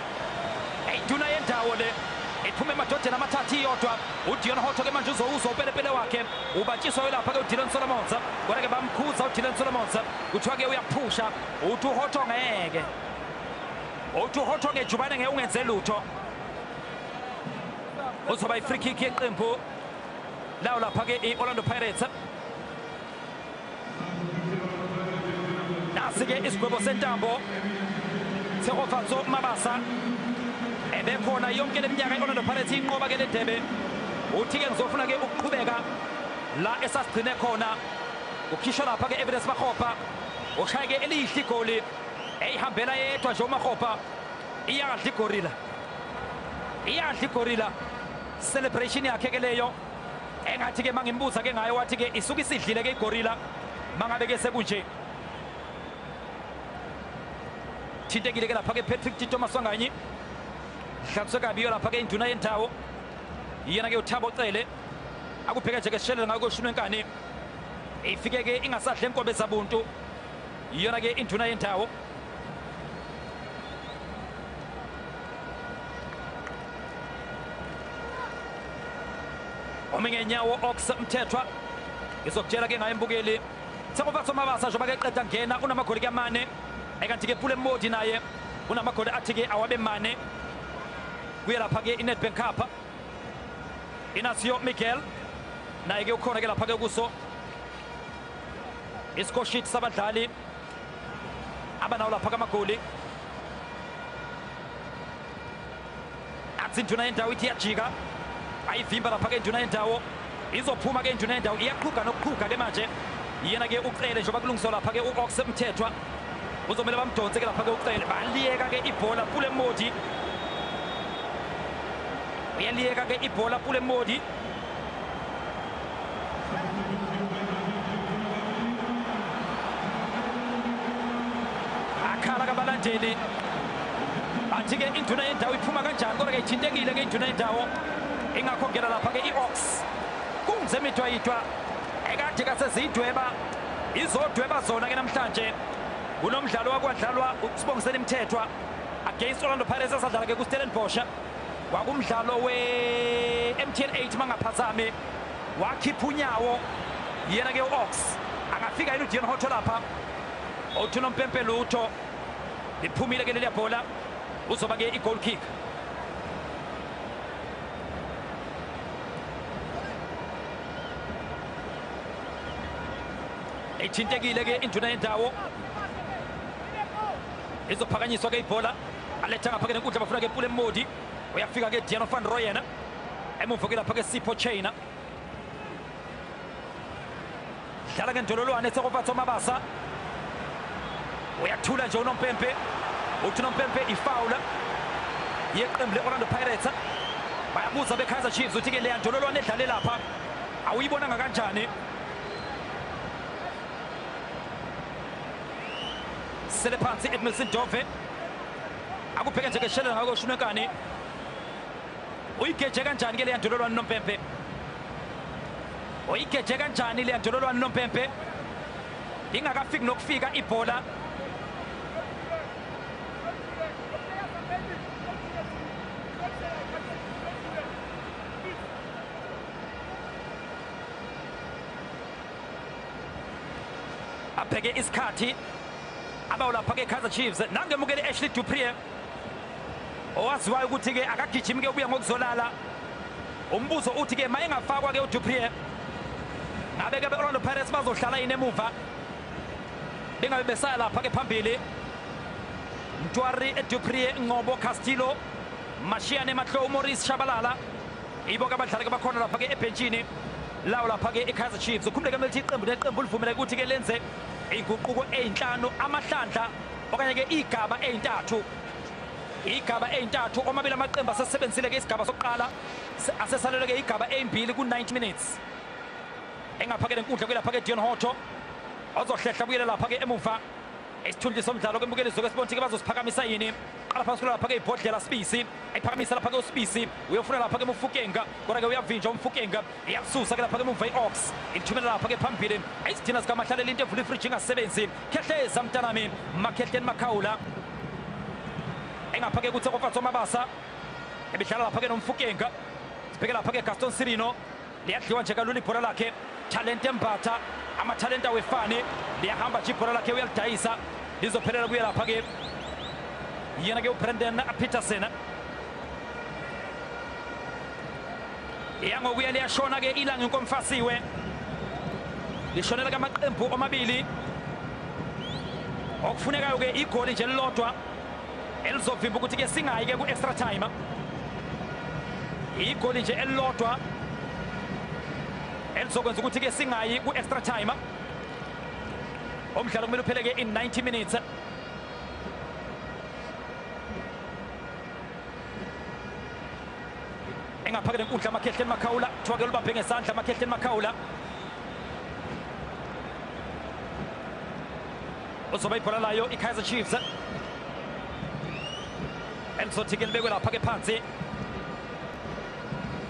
Induna yendawo le. Iphume emadodeni amathathu iyodwa. uDion Hotto ke manje uzowuzwa upelepele wakhe. Ubatshiswa lapha ke uDylan Solomons. Kodwa ke bamkhuza uDylan Solomons. Kuthiwa ke uyaphusha. Uthi uHotto ngeke. Uthi uHotto ngejubane ngeke ungenze lutho. Uzoba i-free kick yeqembu lawo lapha ke i-Orlando Pirates. Nasi ke isigwebo sentambo. Tshegofatso Mabasa ebekhona yonke leminyaka i-Orlando Pirates inqoba ke le ndebe. Uthi ke ngizofuna ke ukuqhubeka la esasigcine khona. Ukhishwa lapha ke Evidence Makgopa. Ushaye ke elihle igoli. Eyihambela yedwa nje uMakgopa. Iyadla igorilla. Iyadla igorilla. Celebration yakhe ke leyo. Engathi ke mangimbuza ke ngayo wathi ke isuke isidlile ke igorilla. Mangabe ke sekunje. Thintekile ke lapha ke Patrick Tito Maswanganyi. Dlaliswe kabi lapha ke induna yendawo. Yena ke uThabo Cele. Akubheke nje ke sishelela ngako koshunwe enkani. Ifike ke ingasadle enkobe zabuntu. Yona ke induna yendawo. Omingenyawo Ox Mthethwa. Ngizokutshela ke ngaye mbukeli. Tshegofatso Mabasa njengoba ke qeda ngena unamagoli amane. Ekanti ke Pule Mmodi naye unamagoli athi ke awabe mane. Kuya lapha ke iNedbank Cup. Inacio Miguel naye ke ukhona ke lapha ke kuso iscore sheet sabadlali abanawo lapha kamagoli. Athi induna yendawo ithi iyajika. Ayivimba lapha ke induna yendawo. Izophuma ke induna yendawo iyaqhuga nokuqhuga ke manje. Yena ke uCele njengoba kulungiswa lapha ke uOx Mthethwa. Uzomele bamdonse ke lapha ke uCele. Baliyeka ke ibhola Pule Mmodi. Uyaliyeka ke ibhola Pule Mmodi. Akhala kabalandeli. Bathi ke induna yendawo iphuma kanjani kodwa ke ithintekile ke induna yendawo. Ingakho ngena lapha ke iOx. Kunze imidwayidwa ekade kasezidweba. Izodweba zona ke namhlanje. Kunomdlalo wakwadlalwa uSibongiseni Mthethwa against Orlando Pirates esadlala ke kuStellenbosch. Kwakumdlalo we-MTN 8 mangaphazami. Wakhipha unyawo yena ke uOx. Angafika yini uDion Hotto lapha? Uthi nompempe lutho. Liphumile ke leliya bhola. Uzoba ke i-goal kick. Ithintekile ke induna yendawo. Izophakanyiswa ke ibhola. Aletha ngapha ke nenkundla bafuna ke Pule Mmodi. Uyafika ke Deano van Rooyen. Emuva ke lapha ke Sipho Chaina. Dlala ngendololwane Tshegofatso Mabasa. Uyathula nje unompempe. Uthi unompempe ifawula yeqembu le-Orlando Pirates. Bayabuza beKaizer Chiefs uthi ke leya ndololwane edlale lapha awuyibonanga kanjani? Sele phansi Edmilson Dove. Akubheke nje ke sishelela ngako koshunwe enkani. Uyigeje kanjani ke leya ndololwane nompempe? Uyigeje kanjani leya ndololwane nompempe? Ingakafiki nokufika ibhola. Abheke isikhathi abawulapha ke Kaizer Chiefs. Nangemukele Ashley Dupree owaziwayo ukuthi ke akagijimi ke ubuya ngokuzolala. Umbuzo uthi ke mayengafakwa ke uDupree ngabe ke Orlando Pirates bazohlala yini emuva bengabe besaya lapha ke phambili. Ntwari, Dupree, Ngobo, Castillo, Mashiane, Matlou, Maurice Shabalala. Ibo ke abadlali ke bakhona lapha ke ebhentshini lawo lapha ke iKaizer Chiefs. Ukhumbule ke ukuthi iqembu neqembu livumeleke ukuthi ke lenze inguquko ezinhlanu amahlandla okanye ke igaba ezintathu. Igaba ezintathu omabili amaqembu asesebenzile ke isigaba sokuqala asesalelwe ke igaba ezimbili ku-90 minutes. Engapha ke lenkundla kwelapha ke Deon Hotto ozohlehla buyele lapha ke emuva. Isithunzi somdlalo ke mbukeli zoke sibona ukuthi ke bazosiphakamisa yini. Qala phansi lapha ke ibhodlela Sibisi. Ayiphakamisa lapha ke uSibisi. Uyofuna lapha ke uMofokeng. Kodwa ke uyavinja uMofokeng. Iyasusa ke lapha ke emuva iOx. Ithumela lapha ke phambili. Izidina zikaMahlalela into evula ifridge ingasebenzi. Khehleza mntanami Makhehleni Makhawula. Engapha ke kuTshegofatso Mabasa. Ebidlala lapha ke noMfukenga. Sibheke lapha ke Gaston Sirino. Liyadliwa nje kalula ibhola lakhe. Talente Mbatha, amathalente awefani. Liyahamba nje ibhola lakhe uyalidayisa. Lizophelela kuye lapha ke. Yena ke uBrandon Petersen. Iyangokuya liyashona ke ilanga inkomfasiwe. Lishonela kamaqembu omabili. Okufunekayo ke igoli nje lilodwa elizovimba ukuthi ke singayi ke ku-extra time. Igoli nje elilodwa elizokwenza ukuthi ke singayi ku-extra time. Umdlalo kumele uphele ke in 90 minutes. Engaphakele enkundla Makhehleni Makhaula, kuthiwa ke lubambe ngesandla Makhehleni Makhaula. Uzoba ibhola layo i-Kaizer Chiefs. Elizothi ke libekwe lapha ke phansi.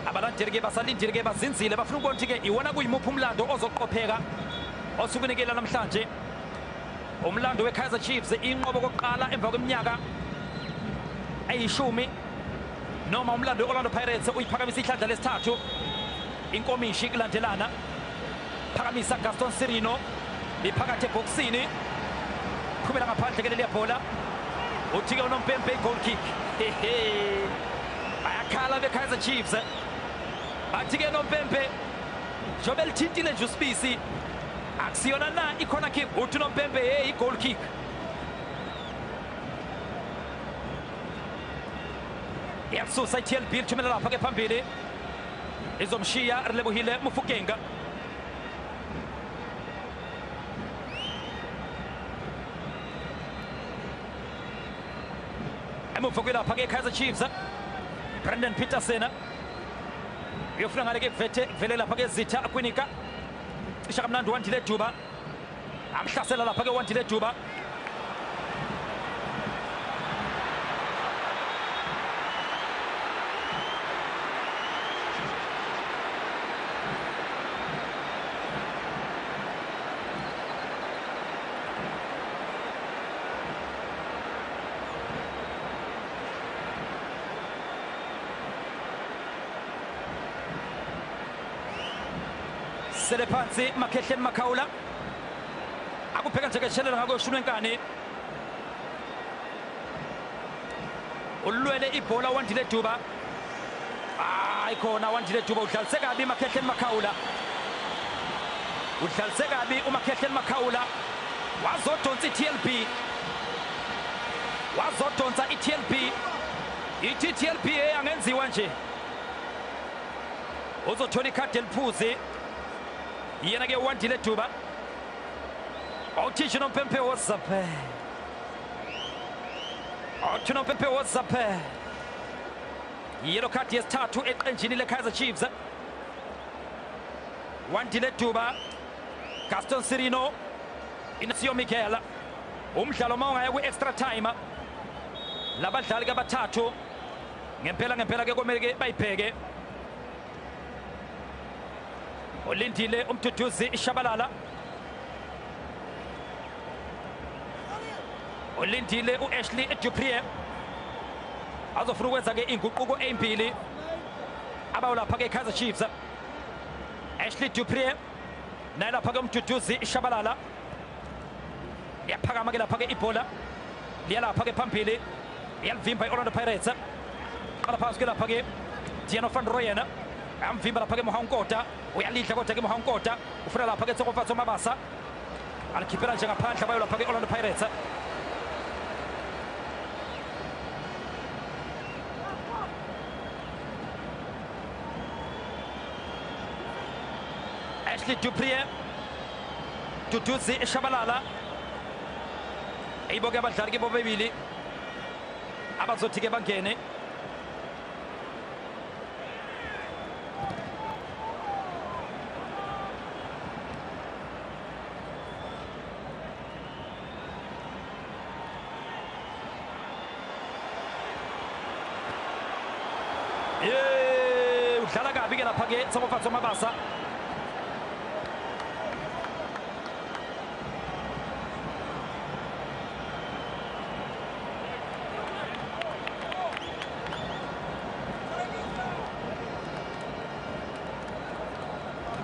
Abalandeli ke basalindile ke bazinzile, bafuna ukubona ukuthi ke iwona kuyimuphi umlando ozoqopheka osukunikela namhlanje. Umlando we-Kaizer Chiefs inqobo kokuqala emva kweminyaka eyishumi, noma umlando we-Orlando Pirates uyiphakamisa ihlandla lesithathu inkomishi kulandelana. Phakamisa Gaston Sirino, liphakathi ebhokisini, phumela ngaphandle ke leliya bhola. Uthi ke unompempe i-goal kick. Bayakhala be-Kaizer Chiefs. Bathi ke nompempe njengoba elithintile nje uSibisi, akusiyona na i-corner kick? Uthi unompempe hey, i-goal kick. Iyakususa i-TLB lithumela lapha ke phambili. Izomshiya Relebohile Mofokeng. Emuva kwelapha ke Kaizer Chiefs, Brandon Petersen uyofuna ngale ke kuvethe kuvele lapha ke Zitha Kwinika. Cisha kamnandi Wandile Duba, amhlasela lapha ke Wandile Duba. Sele phansi Makhehleni Makhaula. Akubheka nje keshelela ngakoshuni wenkani. Ulwele ibhola Wandile Duba. Hayi khona Wandile Duba udlalise kabi Makhehleni Makhaula. Udlalise kabi uMakhehleni Makhaula. Wazodonsa i-TLB. Wazodonsa i-TLB. Ithi TLB angenziwa nje. Uzothola ikhadi eliphuzi. Yena ke Wandile Duba. Awuthisha nompempe wozaphe. Awuthi nompempe wozaphe. Yellow card yesithathu eqenjini le-Kaizer Chiefs. Wandile Duba, Gaston Sirino, Inacio Miguel. Umdlalo mawungaya kwi-extra time. Labadlali ke abathathu ngempela ngempela ke komele ke bayibheke. Ulindile uMduduzi Shabalala. Ulindile uAshley Dupree. Azofuna ukwenza ke inguquko ezimbili abawulapha ke Kaizer Chiefs. Ashley Dupree naye lapha ke uMduduzi Shabalala. Liyaphakama ke lapha ke ibhola. Liya lapha ke phambili. Liyalivimba i-Orlando Pirates. Qala phansi ke lapha ke Diano van Rooyen. Amvimba lapha ke Mohankota. Uyalidla kodwa ke Mohankota. Ufuna lapha ke Tshegofatso Mabasa. Alikhiphela nje ngaphandle bayo lapha ke Orlando Pirates. Ashley Dupree, Duduzi Shabalala. Ayiboke abadlali ke bobabili abazothi ke bangene. Udlala kabi ke lapha ke Tshegofatso Mabasa.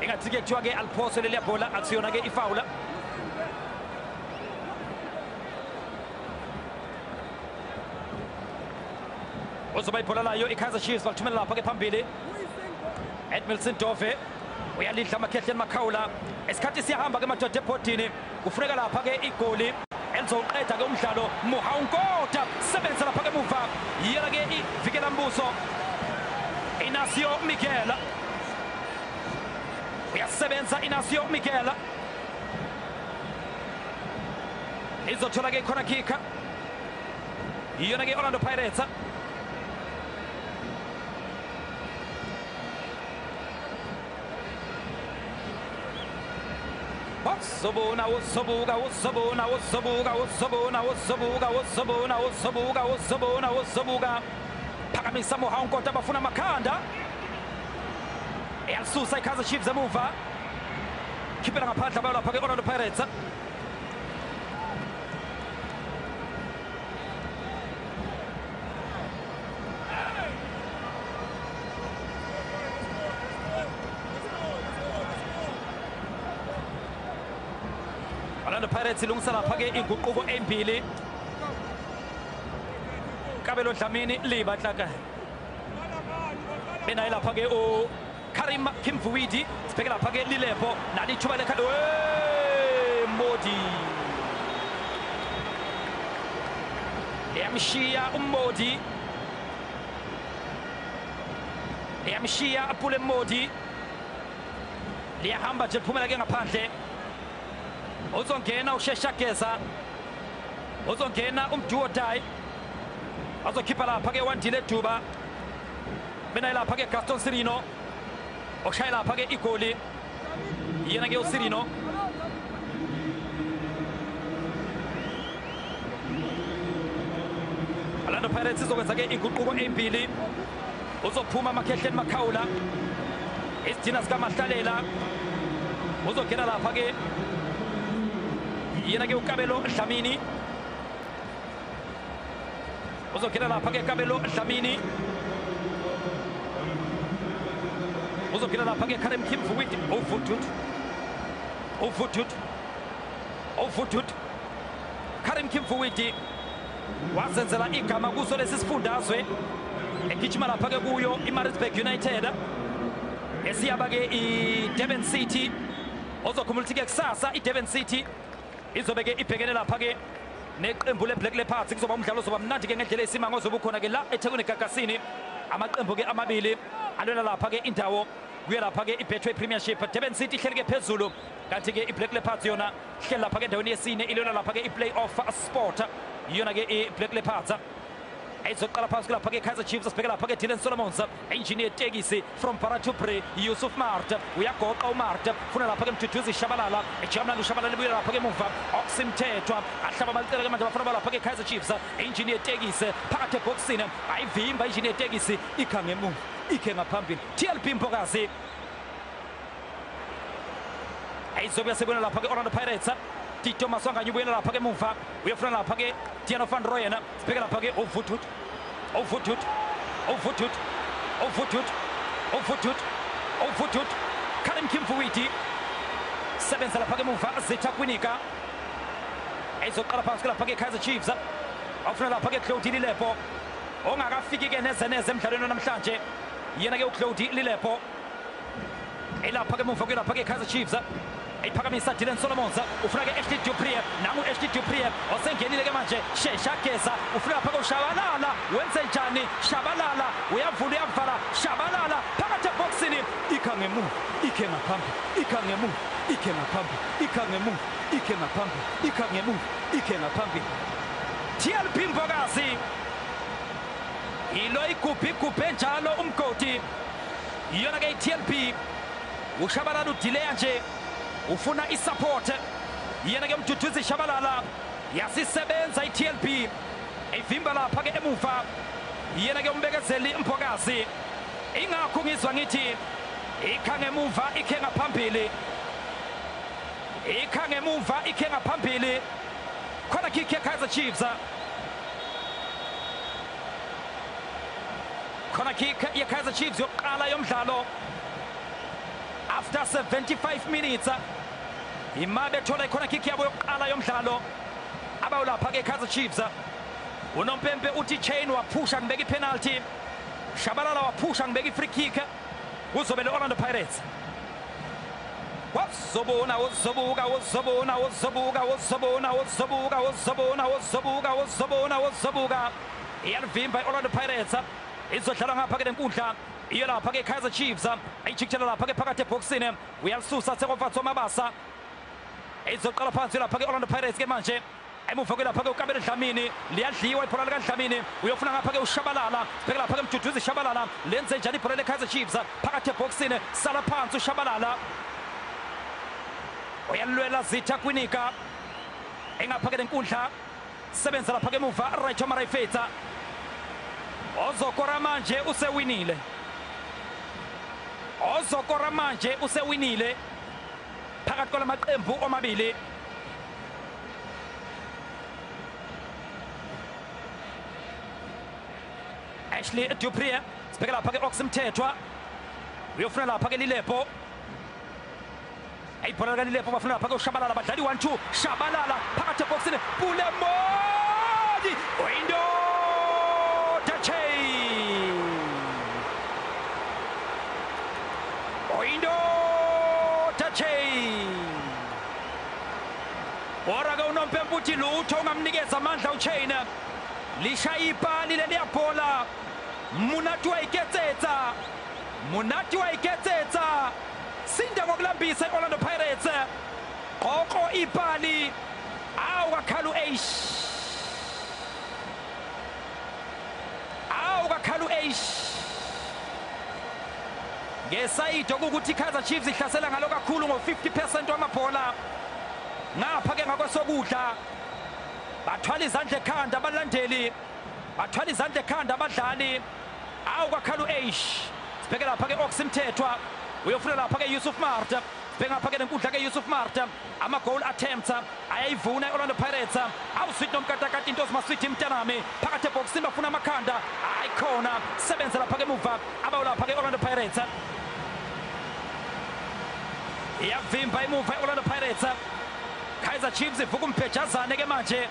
Engathi ke kuthiwa ke aliphoswe leliya bhola, akusiyona ke ifawula. Uzoba ibhola layo iKaizer Chiefs, balithumela lapha ke phambili. Edmilson Dove uyalidla amakhehleni Makhawula. Isikhathi siyahamba ke madoda ebhodini, kufuneka lapha ke igoli elizoqeda ke umdlalo. Mohau Nkota sebenzisa lapha ke emuva, yena ke ivikela mbuso Inacio Miguel. Uyasebenza Inacio Miguel, izothola ke corner kick iyona ke Orlando Pirates. Uzobona uzobuka uzobona uzobuka uzobona uzobuka uzobona uzobuka uzobona uzobuka. Phakamisa Mohau Nkota, bafuna amakhanda. Eyalisusa iKaizer Chiefs emuva, khiphela ngaphandle abayo lapha ke Orlando Pirates. Orlando Pirates ilungisa lapha ke inguquko embili. Kabelo Dlamini liba hlaka benaye lapha ke u Karim Kimvuidi, sibheke lapha ke Lilepo, nali ithuba lekha Modi. Liyamshiya uModi, liyamshiya Apule Modi, liyahamba nje liphumela ke ngaphandle. Uzongena uShesha Geza, uzongena uMduo Dai, azokhipha lapha ke Wandile Duba. Benaye lapha ke Gaston Sirino, oshaya lapha ke igoli, yena ke uSirino. Orlando Pirates izokwenza ke inguquko embili. Uzophuma amakhehleni Makhawula, isidina sikaMahlalela, uzongena lapha ke yena ke uKabelo Dlamini, uzongena lapha ke Kabelo Dlamini, uzongena lapha ke Karim Kimvuidi. Ovutut ovutut ovutut. Karim Kimvuidi wazenzela igama kuso lesi sifundazwe, egijima lapha ke kuyo iMaritzburg United, esiyaba ke iDurban City. Ozokhumula ukuthi ke kusasa iDurban City izobe ke ibhekene lapha ke neqembu leBlack Leopards. Kuzoba umdlalo ozoba mnandi ke ngendlela esimanga ozobe ukhona ke la eThekwini Gagasini. Amaqembu ke amabili alwela lapha ke indawo kuya lapha ke iBetway Premiership. Durban City ihleli ke phezulu, kanti ke iBlack Leopards yona ihleli lapha ke endaweni yesine, ilwela lapha ke iplay-off spot yona ke iBlack Leopards. Ayizoqala phansi kulapha ke Kaizer Chiefs, sibheke lapha ke Dylan Solomons, engineer tekisi from Paratupre, Yusuf Mart, uyagoqa uMart, funa lapha ke Mduduzi Shabalala, ejamla uShabalala ibuyela lapha ke emuva, Oximthethwa ahlaba balicela ke manje bafuna lapha ke Kaizer Chiefs, engineer tekisi phakathi eboxini, ayivimba engineer tekisi, ikha ngemuva, ikhe ngaphambili, TLB Mbokazi. Ayizobuya sebona lapha ke Orlando Pirates. Tito Maswanganyi ubuyela lapha ke emuva, uyafuna lapha ke Tiano van Rooyen, sibheke lapha ke Ovutut ovutut ovutut ovutut ovutut ovutut. Karim Kimvuidi sebenza lapha ke emuva, Zitha Kwinika ayizoqala phansi lapha ke Kaizer Chiefs, awufuna lapha ke Claude Lilepo ongakafiki ke neze neze emdlalweni namhlanje, yena ke uClaude Lilepo elapha ke emuva kuyelapha ke Kaizer Chiefs. Iphakamisa Dylan Solomons, ufuna ke Ashley Dupree, nangu Ashley Dupree osengenile ke manje. Shesha Geza ufuna lapha koShabalala, wenze njani Shabalala, uyavula uyavala Shabalala phakathi eboxini, ikha ngemuva, ikhe ngaphambili, ikha ngemuva, ikhe ngaphambili, ikha ngemuva, ikhe ngaphambili, ikha ngemuva, ikhe ngaphambili. TLB Mbokazi ilo igubhi igubhe njalo umgodi, iyona ke iTLB. uShabalala udileya nje, ufuna isupport, yena ke Mduduzi Shabalala, yasisebenza iTLB ivimba lapha ke emuva, yena ke uMbekezeli Mbokazi. Ingakho ngizwa ngithi ikha ngemuva ikhe ngaphambili, ikha ngemuva ikhe ngaphambili. Khona kick ye Kaizer Chiefs, khona kick ye Kaizer Chiefs yokuqala yomdlalo. After 75 minutes imabe thola ikhona kick yabo yokuqala yomdlalo. Abawulapha ke Kaizer Chiefs. Unompempe uthi Chain waphusha ngibeka ipenalty. Shabalala waphusha ngibeka ifree kick. Kuzobe le Orlando Pirates. Wazobona wozobuka wozobona wozobuka wozobona wozobuka wozobona wozobuka wozobona wozobuka. Iyalivimba i-Orlando Pirates. Izodlala ngapha ke lenkundla. Iyo lapha ke Kaizer Chiefs. Ayijikijela lapha ke phakathi ebhokisini. Uyalisusa Tshegofatso Mabasa. Izoqala phansi lapha ke Orlando Pirates ke manje. Emuva ke lapha ke uKabelo Dlamini. Liyadliwa ibhola lika Dlamini. Uyofuna ngapha ke uShabalala. Bheka lapha ke Mduduzi Shabalala. Lenze njani ibhola le Kaizer Chiefs phakathi ebhokisini. Sala phansi uShabalala. Uyalwela Zitha Kwinika. Engapha ke lenkundla. Sebenza lapha ke emuva right Maraifetsa. Ozokora manje usewinile. Ozokora manje usewinile. Phakathi kwalamaqembu omabili. Ashley Dupree sibheka lapha ke Ox Mthethwa. Uyofuna lapha ke Lilepo. Ibhola lika Lilepo bafuna lapha ke uShabalala badlali 1-2 Shabalala phakathi ebhokisini Pule Mmodi oyindoda Chain. Oyindoda Chain. Ora ke unompempe uthi lutho ungamnikeza amandla uChain. Lishaya ipali leliyabhola. Monate wa iketsetsa. Monate wa iketsetsa. Sinda ngokulambisa i-Orlando Pirates. Qoko ipali. Awu kakhalu eish. Awu kakhalu eish. Ngesayidi okuthi Kaizer Chiefs ihlasela ngalo kakhulu ngo-50% wamabhola. Ngapha ke ngakwesokudla. Bathwala izandla ekhanda abalandeli. Bathwala izandla ekhanda abadlali. Awu kakhalu eish. Sibheke lapha ke Ox Mthethwa. Uyofuna lapha ke Yusuf Maart. Sibheke ngapha ke lenkundla ke Yusuf Maart. Ama goal attempts ayayivuna i-Orlando Pirates. Awusweet nomkatakati into zimasweet mntanami. Phakathi ebhokisini bafuna amakhanda. Hayi khona. Sebenza lapha ke emuva. Abawulapha ke Orlando Pirates. Iyavimba emuva i-Orlando Pirates. Kaizer Chiefs ivuka umbhejazane ke manje.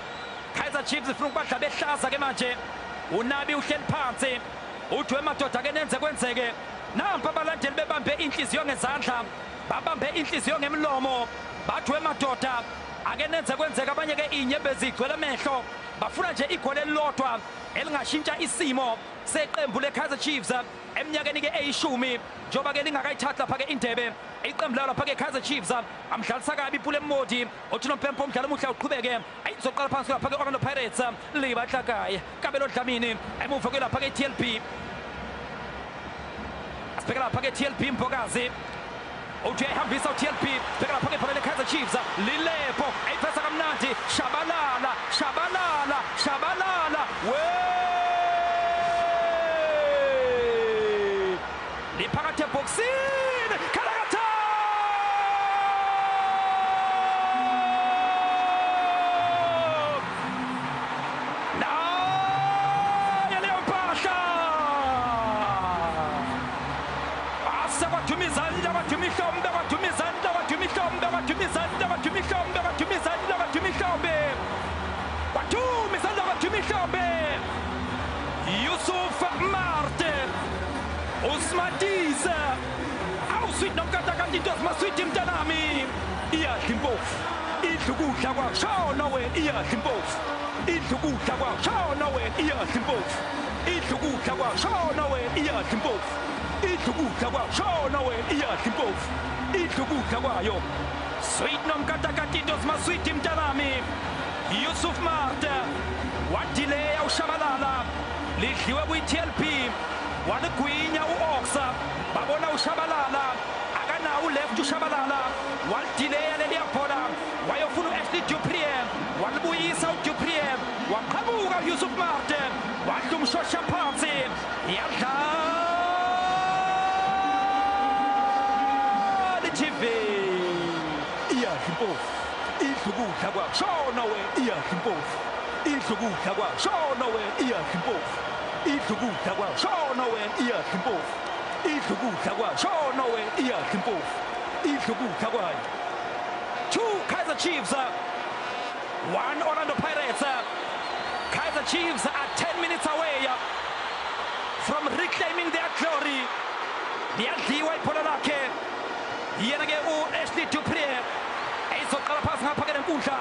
Kaizer Chiefs ifuna ukubadla behlaza ke manje. Unabi uhleli phansi. Uthi wemadoda ke nenze kwenzeke. Nampa abalandeli bebambe inhliziyo ngezandla. Babambe inhliziyo ngemlomo. Bathi wemadoda ake nenze kwenzeke. Abanye ke inyembezi igcwele amehlo. Bafuna nje igoli elilodwa elingashintsha isimo seqembu le Kaizer Chiefs eminyakeni ke eyishumi njengoba ke lingakayithathi lapha ke indebe. Iqembu lawo lapha ke Kaizer Chiefs amdlalisa kabi Pule Mmodi. Othi nompempe umdlalo omuhle uqhubeke. Ayizoqala phansi lapha ke Orlando Pirates. Libahlakaye Kabelo Dlamini emuva ke lapha ke TLB. Asibheke lapha ke TLB Mbokazi. Uthi uyayihambisa uTLB. Bheka lapha ke ibhola le Kaizer Chiefs. Lilepo ayiphasa kamnandi. Shabalala, Shabalala, Shabalala. We liphakathi ebhokisini. Khalakatha. Nayo leyo mpahla. Asekwathuma izandla, kwathuma ihlombe, kwathuma izandla, kwathuma ihlombe, kwathuma izandla, kwathuma ihlombe, kwathuma izandla, kwathuma ihlombe. Kwathuma izandla, kwathuma ihlombe. Yusuf Maart usmatise. Awusweet nomkatakati into zimasweet mntanami. Iyadla impofu. Idla ukudla kwakho. Shona wena iyadla impofu. Idla ukudla kwakho. Shona wena iyadla impofu. Idla ukudla kwakho. Shona wena iyadla impofu. Idla ukudla kwakho. Shona wena iyadla impofu. Idla ukudla kwayo. Sweet nomkatakati into zimasweet mntanami. Yusuf Maart wadileya uShabalala. Lidliwe kwi-TLB. Waligwinya u-Oxa. Babona uShabalala. Akanawo uleft uShabalala. Walidileya leliya bhola. Wayofuna u-Ashley Dupree. Walibuyisa uDupree. Waqhamuka uYusuf Maart. Wadla umshosha phansi. Iyadlala i-TV. Iyadla impofu. Idla ukudla kwakho. Shona wena iyadla impofu. Idla ukudla kwakho. Shona wena iyadla impofu. Idla ukudla kwakho. Shona wena iyadla impofu. Idla ukudla kwakho. Shona wena iyadla impofu. Idla ukudla kwayo. 2 Kaizer Chiefs, 1 Orlando Pirates. Kaizer Chiefs are 10 minutes away from reclaiming their glory. Liyadliwa ibhola lakhe. Yena ke u-Ashley Du Preez eyizoqala phasi ngapha ke nenkundla.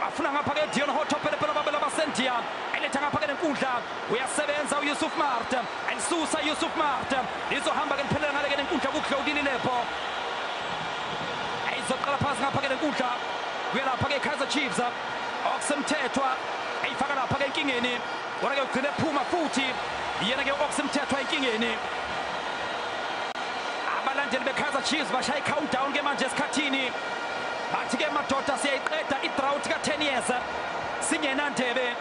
Bafuna ngapha ke Deon Hotto phela babela basendia. Eletha ngapha ke nenkundla. Uyasebenza uYusuf Maart. Elisusa Yusuf Maart. Lizohamba ke liphelela ngale ke nenkundla kuGlody Lilepo. Eyizoqala phasi ngapha ke nenkundla. Kuya lapha ke Kaizer Chiefs. Oxemthethwa eyifaka lapha ke enkingeni. Wona ke ugcine ephuma futhi. Yena ke Oxemthethwa enkingeni. Abalandeli beKaizer Chiefs bashaya i-countdown ke manje esikhathini. Bathi ke madoda siyayiqeda i-drought ka-10 years. Singenandebe.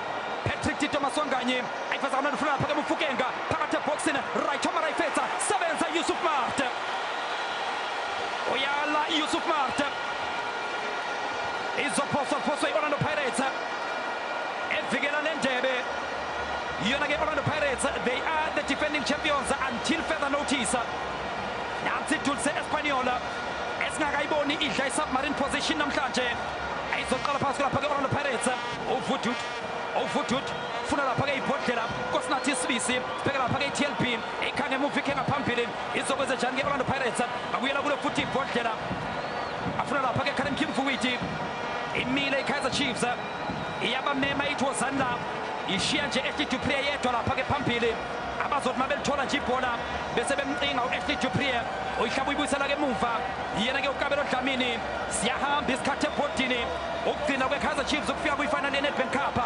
Patrick Tito Maswanganyi ayifeza kamnandi ufuna lapha ke Mofokeng phakathi eboxini right Marayifetsa sebenza Yusuf Maart. Uyala Yusuf Maart. Izophoswa phoswa i-Orlando Pirates evikela lendebe. Yona ke Orlando Pirates, they are the defending champions until further notice. Nansi Dulce Española esingakayiboni idla i-submarine position namhlanje. Ayizoqala phasi lapha ke Orlando Pirates. Uvudut, uvudut funa lapha ke ibhodlela Nkosinathi Sibisi sibheke lapha ke i-TLB ikhange emuva ikhe ngaphambili. Izokwenza njani ke Orlando Pirates? Bakuyela kulo futhi ibhodlela. Afuna lapha ke Karim Kimfuwiti. Imile i-Kaizer Chiefs iyabamema ithi wozani la. Ishiya nje Ashley Du Preez yedwa lapha ke phambili. Abazothi mabelithola nje ibhola bese bemcinga u-Ashley Du Preez. Uyihlaba uyibuyisela ke emuva. Yena ke uKabelo Dlamini. Siyahamba isikhathi ebhodini. Ukugcina kwe-Kaizer Chiefs ukufika kwi-final ye-Nedbank Cup.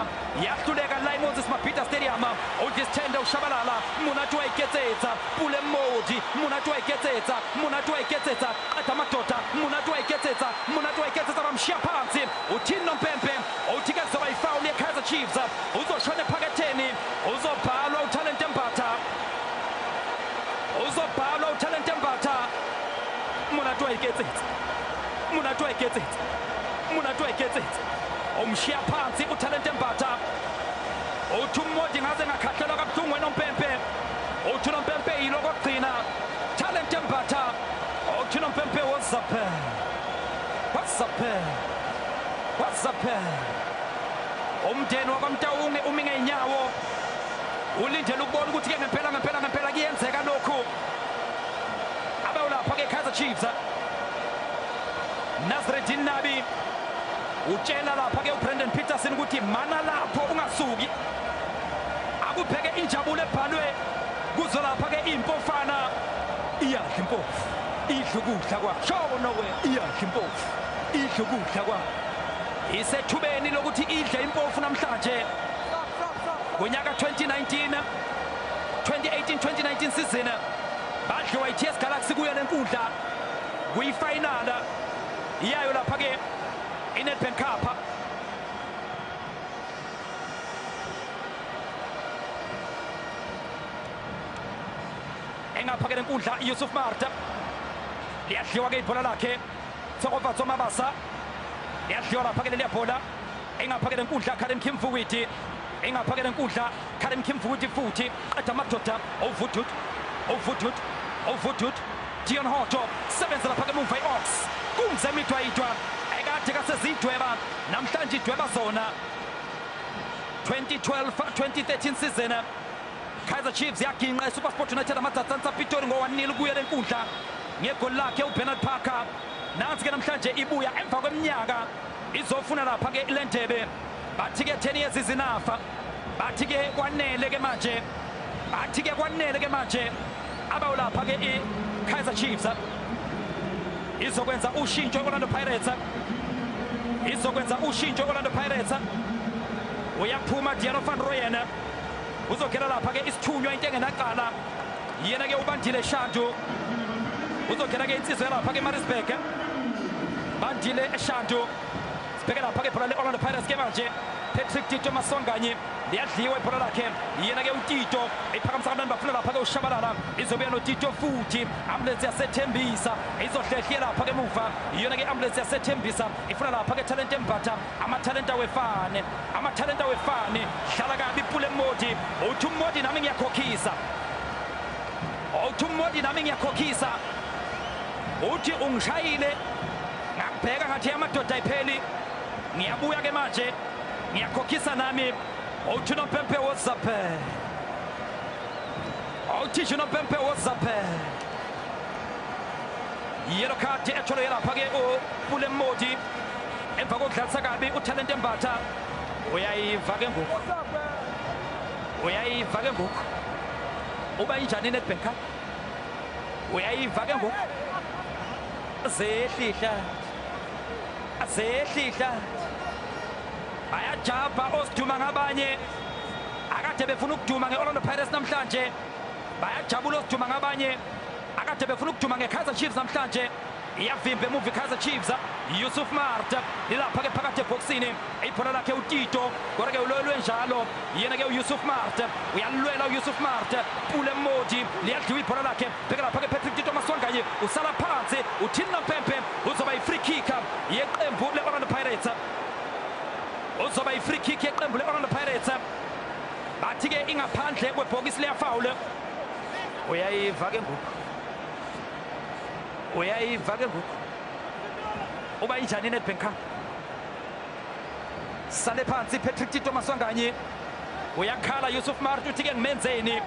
Yahluleka la eMoses Mabhida Stadium. Udla ushabalala. Monate wa iketsetsa. Pule Mmodi. Monate wa iketsetsa. Monate wa iketsetsa. Qeda madoda. Monate wa iketsetsa. Monate wa iketsetsa bamshiya phansi. Uthini nompempe. Uthi ke kuzoba ifawuli ye-Kaizer Chiefs. Uzoshona ephaketheni. Uzobhalwa uTalente Mbatha. Uzobhalwa uTalente Mbatha. Monate wa iketsetsa. Monate wa iketsetsa. Monate wa iketsetsa. Umshiya phansi uTalente Mbatha. Uthi uMmodi ngaze ngakhahlelwa kabuhlungu wena uMpempe. Uthi uNompempe yilokugcina. Talente Mbatha. Uthi uNompempe wozaphe. Wozaphe. Wozaphe. Umndeni wakwaMtawunge umi ngeenyawo. Ulindele ukubona ukuthi ke ngempela ngempela ngempela kuyenzeka lokhu. Abawulapha ke Kaizer Chiefs. Nasreddine Nabi utshela lapha ke uBrandon Petersen ukuthi mana lapho ungasuki. Akubheke injabulo ebhalwe kuzo lapha ke impofana. Iyadla impofu. Idla ukudla kwayo. Shono we iyadla impofu. Idla ukudla kwayo. Isethubeni lokuthi idle impofu namhlanje. Ngonyaka 2019 2018-2019 season badliwa i-TS Galaxy kuyo lenkundla kuyi-final yayo lapha ke i-Nedbank Cup. Engapha ke lenkundla Yusuf Maart. Liyadliwa ke ibhola lakhe Tshegofatso Mabasa. Liyadliwa lapha ke leliya bhola. Engapha ke lenkundla Karim Kimfuwiti. Engapha ke lenkundla Karim Kimfuwiti futhi. Qeda madoda. Ovudut. Ovudut. Ovudut. Deon Hotto sebenza lapha ke emuva i-Ox. Kunzema idwayidwa ekade kasezidweba namhlanje idweba zona. 2012-2013 season Kaizer Chiefs yaginqa iSuperSport United amatsatsansa Pitori ngo-1-0 kuyo lenkundla ngegoli lakhe uBernard Parker. Nansi ke namhlanje ibuya emva kweminyaka izofuna lapha ke lendebe. Bathi ke 10 years is enough. Bathi ke kwanele ke manje. Bathi ke kwanele ke manje. Abawulapha ke i-Kaizer Chiefs izokwenza ushintsho i-Orlando Pirates. Izokwenza ushintsho i-Orlando Pirates. Uyaphuma Deano van Rooyen. Uzogena lapha ke isithunywa into engenaqala. Yena ke uBandile Shandu. Uzogena ke insizwa lapha ke Maritzburg. Bandile Shandu. Sibheke lapha ke ibhola le-Orlando Pirates ke manje. Patrick Tito Maswanganyi. Liyadliwa ibhola lakhe. Yena ke uTito iphakamisa kamnandi bafuna lapha ke uShabalala. Izobuya noTito futhi. Ambulance yaseThembisa izohlehlela lapha ke emuva. Yona ke ambulance yaseThembisa ifuna lapha ke Talente Mbatha. Amathalenta wefane. Amathalenta wefane. Dlala kabi Pule Mmodi. Uthi uMmodi nami ngiyakhokhisa. Uthi uMmodi nami ngiyakhokhisa. Uthi ungishayile ngakubheka ngathi amadoda ayipheli. Ngiyabuya ke manje ngiyakhokhisa nami. Uthi unompempe wozaphe. Uthi unompempe wozaphe. Yellow card etholwe lapha ke uPule Mmodi emva kokudlalisa kabi uTalente Mbatha. Uyayiva ke ngoku. Uyayiva ke ngoku. Uba injani iNedbank Cup? Uyayiva ke ngoku. Zehlihla. Zehlihla. Bayajabha osiduma ngabanye. Akade befuna ukuduma ngeOrlando Pirates namhlanje. Bayajabula osiduma ngabanye. Akade befuna ukuduma ngeKaizer Chiefs namhlanje. Iyavimba emuva iKaizer Chiefs. Yusuf Maart lilapha ke phakathi ebhokisini. Ibhola lakhe uTito kodwa ke ulwelwe njalo yena ke uYusuf Maart. Uyalwela uYusuf Maart. Pule Mmodi liyadliwa ibhola lakhe. Bheka lapha ke Patrick Tito Maswanganyi usala phansi. Uthini nompempe uzoba i-free kick yeqembu le-Orlando Pirates. Uzoba i-free kick yeqembu le-Orlando Pirates. Bathi ke ingaphandle kwebhokisi liyafawule. Uyayiva ke ngoku. Uyayiva ke ngoku. Uba injani iNedbank Cup? Sale phansi Patrick Tito Maswanganyi. Uyakhala Yusuf Maart uthi ke ngimenzeni.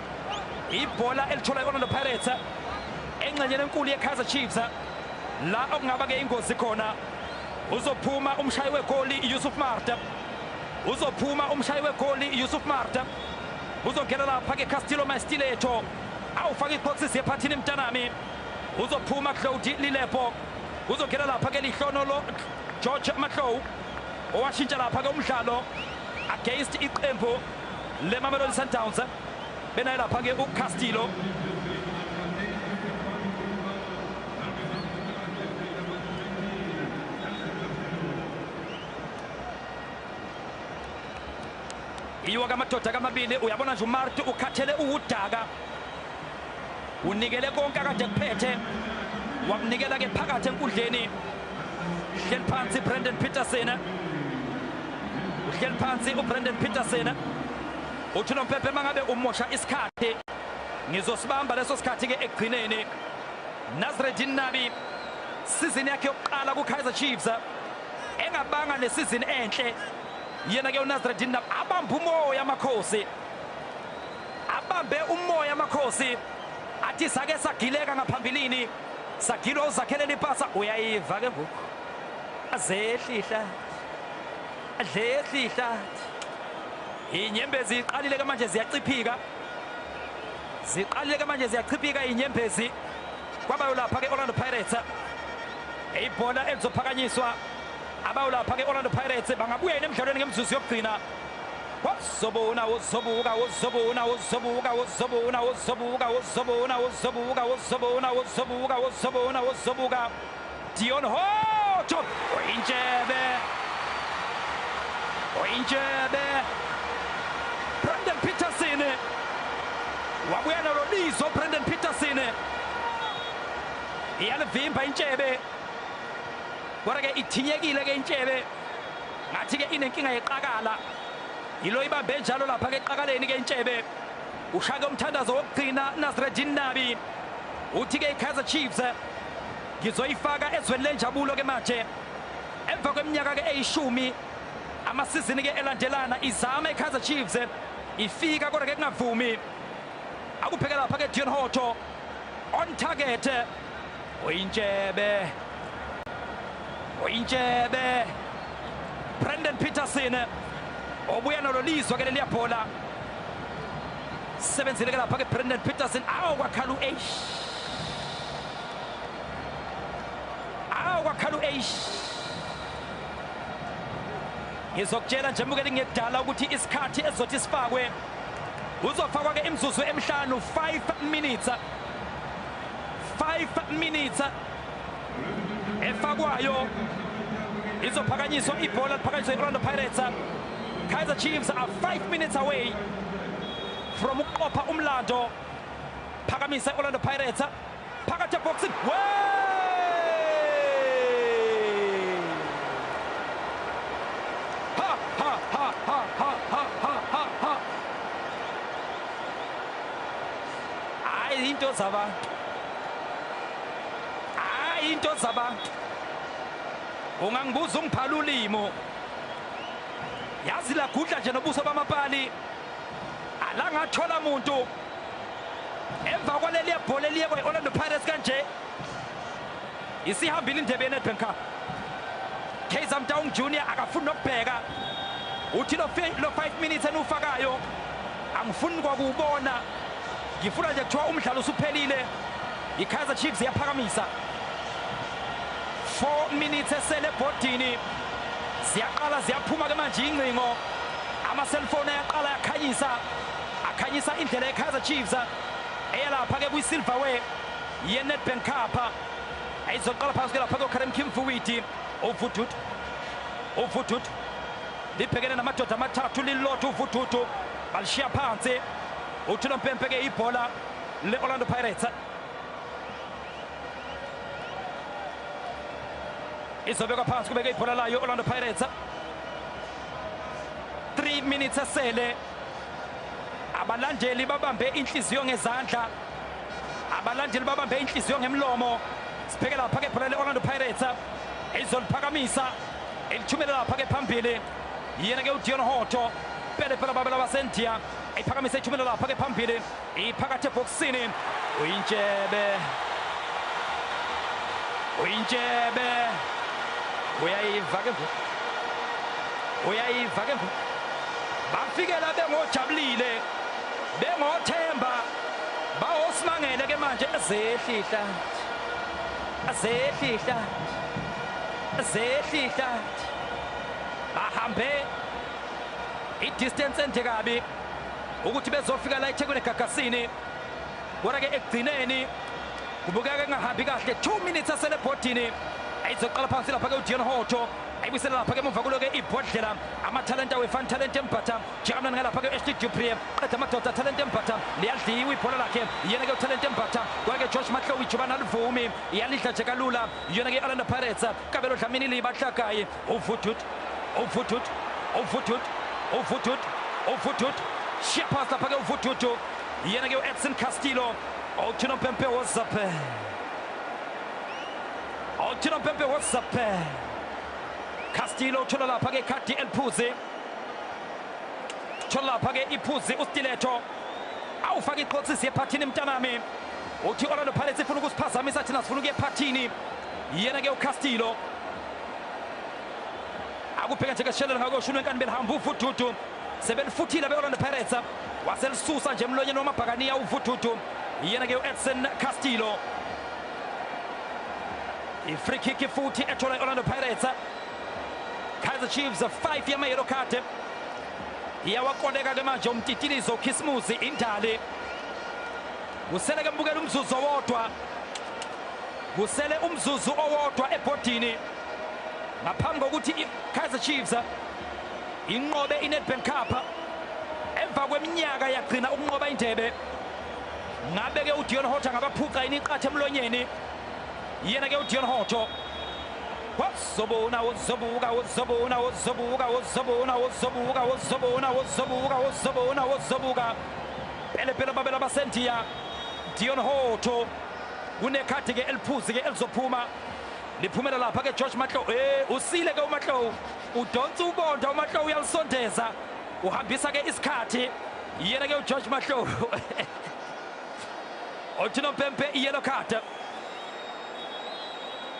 Ibhola elithola i-Orlando Pirates engxenyeni enkulu ye-Kaizer Chiefs. La okungaba ke ingozi khona. Uzophuma umshayi wegoli Yusuf Maart. Uzophuma umshayi wegoli Yusuf Maart. Uzongena lapha ke Castillo Mastiletto. Awufaka ibhoxisi ephathini mntanami. Uzophuma Claude Lilepo. Uzongena lapha ke Lihlonolo George Matlou owashintsha lapha ke umdlalo against iqembu leMamelodi Sundowns. Benayo lapha ke uCastillo. Iwa kamadoda kamabili. Uyabona nje uMaart ukhathele uwudaka. Unikele konke akade kuphethe. Wakunikela ke phakathi enkundleni. Uhleli phansi Brandon Petersen. Uhleli phansi uBrandon Petersen. Uthi nompempe mangabe umosha isikhathi ngizosibamba leso sikhathi ke ekugcineni. Nasreddine Nabi season yakhe yokuqala kuKaizer Chiefs engabanga nesizini enhle. Yena ke uNasreddine Nabi abamba umoya amakhosi. Abambe umoya amakhosi. Athi sake sagileka ngaphambilini. Sagilo uzakhelela ipasa. Uyayiva ke ngoku. Azehlihla. Adlehlihla. Inyembezi iqalile ke manje ziyaciphika. Ziqalile ke manje ziyachiphika inyembezi. Kwabayo lapha ke Orlando Pirates. Ibhola elizophakanyiswa abayo lapha ke Orlando Pirates bangabuya yini emdlalweni ngemzuzu yokugcina. Wozobona wozobuka wozobona wozobuka wozobona wozobuka wozobona wozobuka wozobona wozobuka wozobona wozobuka. Dion Hotto oyintshebe. Oyintshebe. Brandon Petersen wabuya nalolizo. Brandon Petersen iyalivimba intshebe kodwa ke ithinyekile ke intshebe. Ngathi ke inenkinga yeqakala. Yilo ibambe njalo lapha ke eqakaleni ke intshebe. Ushake umthandazo wokugcina Nasreddine Nabi. Uthi ke iKaizer Chiefs ngizoyifaka ezweni lenjabulo ke manje. Emva kweminyaka ke eyishumi amasizini ke elandelana izama iKaizer Chiefs ifika kodwa ke kungavumi. Akupheke lapha ke Dion Hotto on target. Oyintshebe. Oyintshebe. Brandon Petersen obuya nalolizwa ke leliya bhola. Sebenzile ke lapha ke Brandon Petersen. Awu kwakhala u-H. Awu kwakhala u-H. Ngizokutshela nje mukeli ngedala ukuthi isikhathi ezothi sifakwe. Uzofakwa ke imizuzu emihlanu, 5 minutes. 5 minutes efakwayo. Izophakanyiswa ibhola liphakanyiswa i-Orlando Pirates. Kaizer Chiefs are 5 minutes away from ukuqopha umlando. Phakamisa i-Orlando Pirates phakathi eboxini. Ha ha ha ha ha ha ha ha ha. Hayi into zabantu. Ayinto zabantu. Ungangibuza ungiphala ulimo. Yazi lagudla nje nobuso bamapali. Alangathola umuntu. Emva kwaleli bhola eliye kwe-Orlando Pirates kanje. Isihambile indebe yeNedbank Cup. Kaizer Motaung Junior akafuni nokubheka. Uthi lo 5 minutes enufakayo angifuni kwakubona. Ngifuna nje kuthiwa umdlalo usuphelile. iKaizer Chiefs iyaphakamisa. 4 minutes esele ebhodini. Ziyaqala ziyaphuma ke manje ingcingo. Ama-cellphone ayaqala ayakhanyisa. Akhanyisa indlela yeKaizer Chiefs eyalapha ke kwi-Silverware yeNedbank Cup. Ayizoqala phansi ke lapha koKarim Kimfuwiti. Uvududu. Uvududu. Libhekene namadoda amathathu lilodwa uvududu. Balishiya phansi. Uthula Mpempe ke ibhola le-Orlando Pirates. Izobekwa phansi kubeke ibhola layo Orlando Pirates. 3 minutes esele. Abalandeli babambe inhliziyo ngezandla. Abalandeli babambe inhliziyo ngemlomo. Sibheke lapha ke ibhola le-Orlando Pirates. Izoliphakamisa. Elithumela lapha ke phambili. Yena ke uDion Hotto. Pele pele babela basendia. Iphakamisa ithumela lapha ke phambili. Iphakathi ebhokisini. Uyintshebe. Uyintshebe. Uyayiva ke ngoku. Uyayiva ke ngoku. Bafikela bengojabulile. Bengothemba. Bawosimangele ke manje ezehlihla. Ezehlihla. Ezehlihla. Bahambe i-distance ende kabi ukuthi bezofika la eThekwini eGagasini. Kodwa ke ekugcineni kubukeka kungahambi kahle. 2 minutes asele ebhodini. Ayizoqala phansi lapha ke uDion Hotto. Ayibuyisela lapha ke emuva kulo ke ibhodlela. Amathalenta wefan Talente Mbatha. Njengamnani ngalapha ke Ashley Dupree. Qeda amadoda Talente Mbatha. Liyadliwa ibhola lakhe. Yena ke uTalente Mbatha. Kodwa ke Josh Matlou ijuba nalivumi. Iyalidla nje kalula. Yena ke Orlando Pirates. Kabelo Dlamini libahlakayi. Uvududu. Uvududu. Uvududu. Uvududu. Uvududu. Shiya phansi lapha ke uvududu. Yena ke uEdson Castillo. Uthino Mpempe wozaphe. Uthino Mpempe wozaphe. Castillo uthola lapha ke ikhadi eliphuzi. Uthola lapha ke iphuzi uStiletto. Awufaka iqotsisi ephathini mntanami. Uthi Orlando Pirates ifuna ukusiphazamisa thina sifuna ukuya ephathini. Yena ke uCastillo. Akubheka nje keshelela ngakoshuni wenkani belihamba uvududu. Sebelifuthile be-Orlando Pirates. Waselisusa nje emlonyeni wamabhakaniya uvududu. Yena ke uEdson Castillo. I-free kick futhi ethola i-Orlando Pirates. Kaizer Chiefs 5 yama-yellow card. Iyawakoleka ke manje umtitilizo uKhisimusi indali. Kusele ke mbukela umzuzu owodwa. Kusele umzuzu owodwa ebhodini. Ngaphambi kokuthi i-Kaizer Chiefs inqobe iNedbank Cup. Emva kweminyaka yagcina ukunqoba indebe. Ngabe ke uDion Hotto ngabaphuca yini iqatha emlonyeni. Yena ke uDion Hotto. Wazobona wozobuka wozobona wozobuka wozobona wozobuka wozobona wozobuka wozobona wozobuka. Pele pele babela basendiya. Dion Hotto kunekhadi ke eliphuzi ke elizophuma. Liphumela lapha ke George Matlou. Usile ke uMatlou. Udonsa ubonda uMatlou uyalisondeza. Uhambisa ke isikhathi. Yena ke uGeorge Matlou. Uthino Mpempe i-yellow card.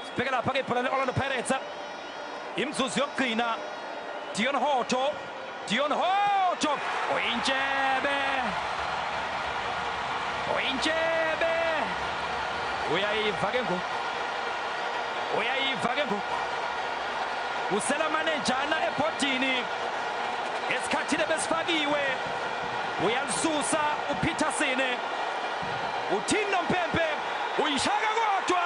Sibheke lapha ke ibhola le-Orlando Pirates. Imizuzu yokugcina. Dion Hotto. Dion Hotto. Uyintshebe. Uyintshebe. Uyayiva ke ngoku. Uyayiva ke ngoku. Usela manejana ebhodini. Esikhathini besifakiwe. Uyalisusa uPeterson. Uthino Mpempe uyishaka kodwa.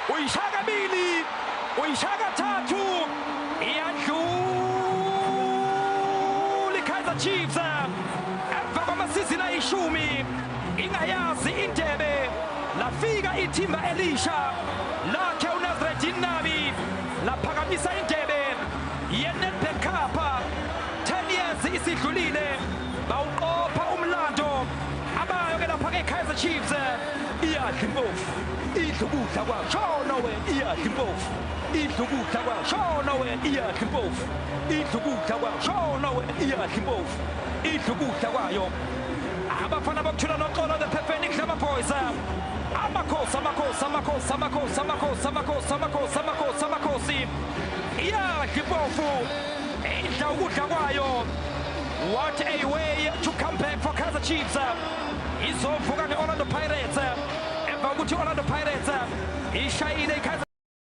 Uyishaka kabili. Uyishaka thathu. Iyadlula iKaizer Chiefs. Emva kwamasizini ayishumi ingayazi indebe. Lafika ithimba elisha lakhe uNasreddine Nabi laphakamisa indebe yeNedbank Cup. 10 years isidlulile. Bawuqopha umlando. Abayo ke lapha ke Kaizer Chiefs. Iya. Iyadla impofu, idla ukudla kwayo. Shona wena, iyadla impofu, idla ukudla kwayo. Shona wena, iyadla impofu, idla ukudla kwayo. Shona wena, iyadla impofu, idla ukudla kwayo. Abafana bokuthula noxolo, the Phefeni Glamour Boys. Amakhosi, amakhosi, amakhosi, amakhosi, amakhosi, amakhosi, amakhosi, amakhosi, amakhosi. Iyadla impofu, idla ukudla kwayo. What a way to come back for Kaizer Chiefs. Izovuka nge-Orlando Pirates emva kokuthi i-Orlando Pirates ishayile i-Kaizer.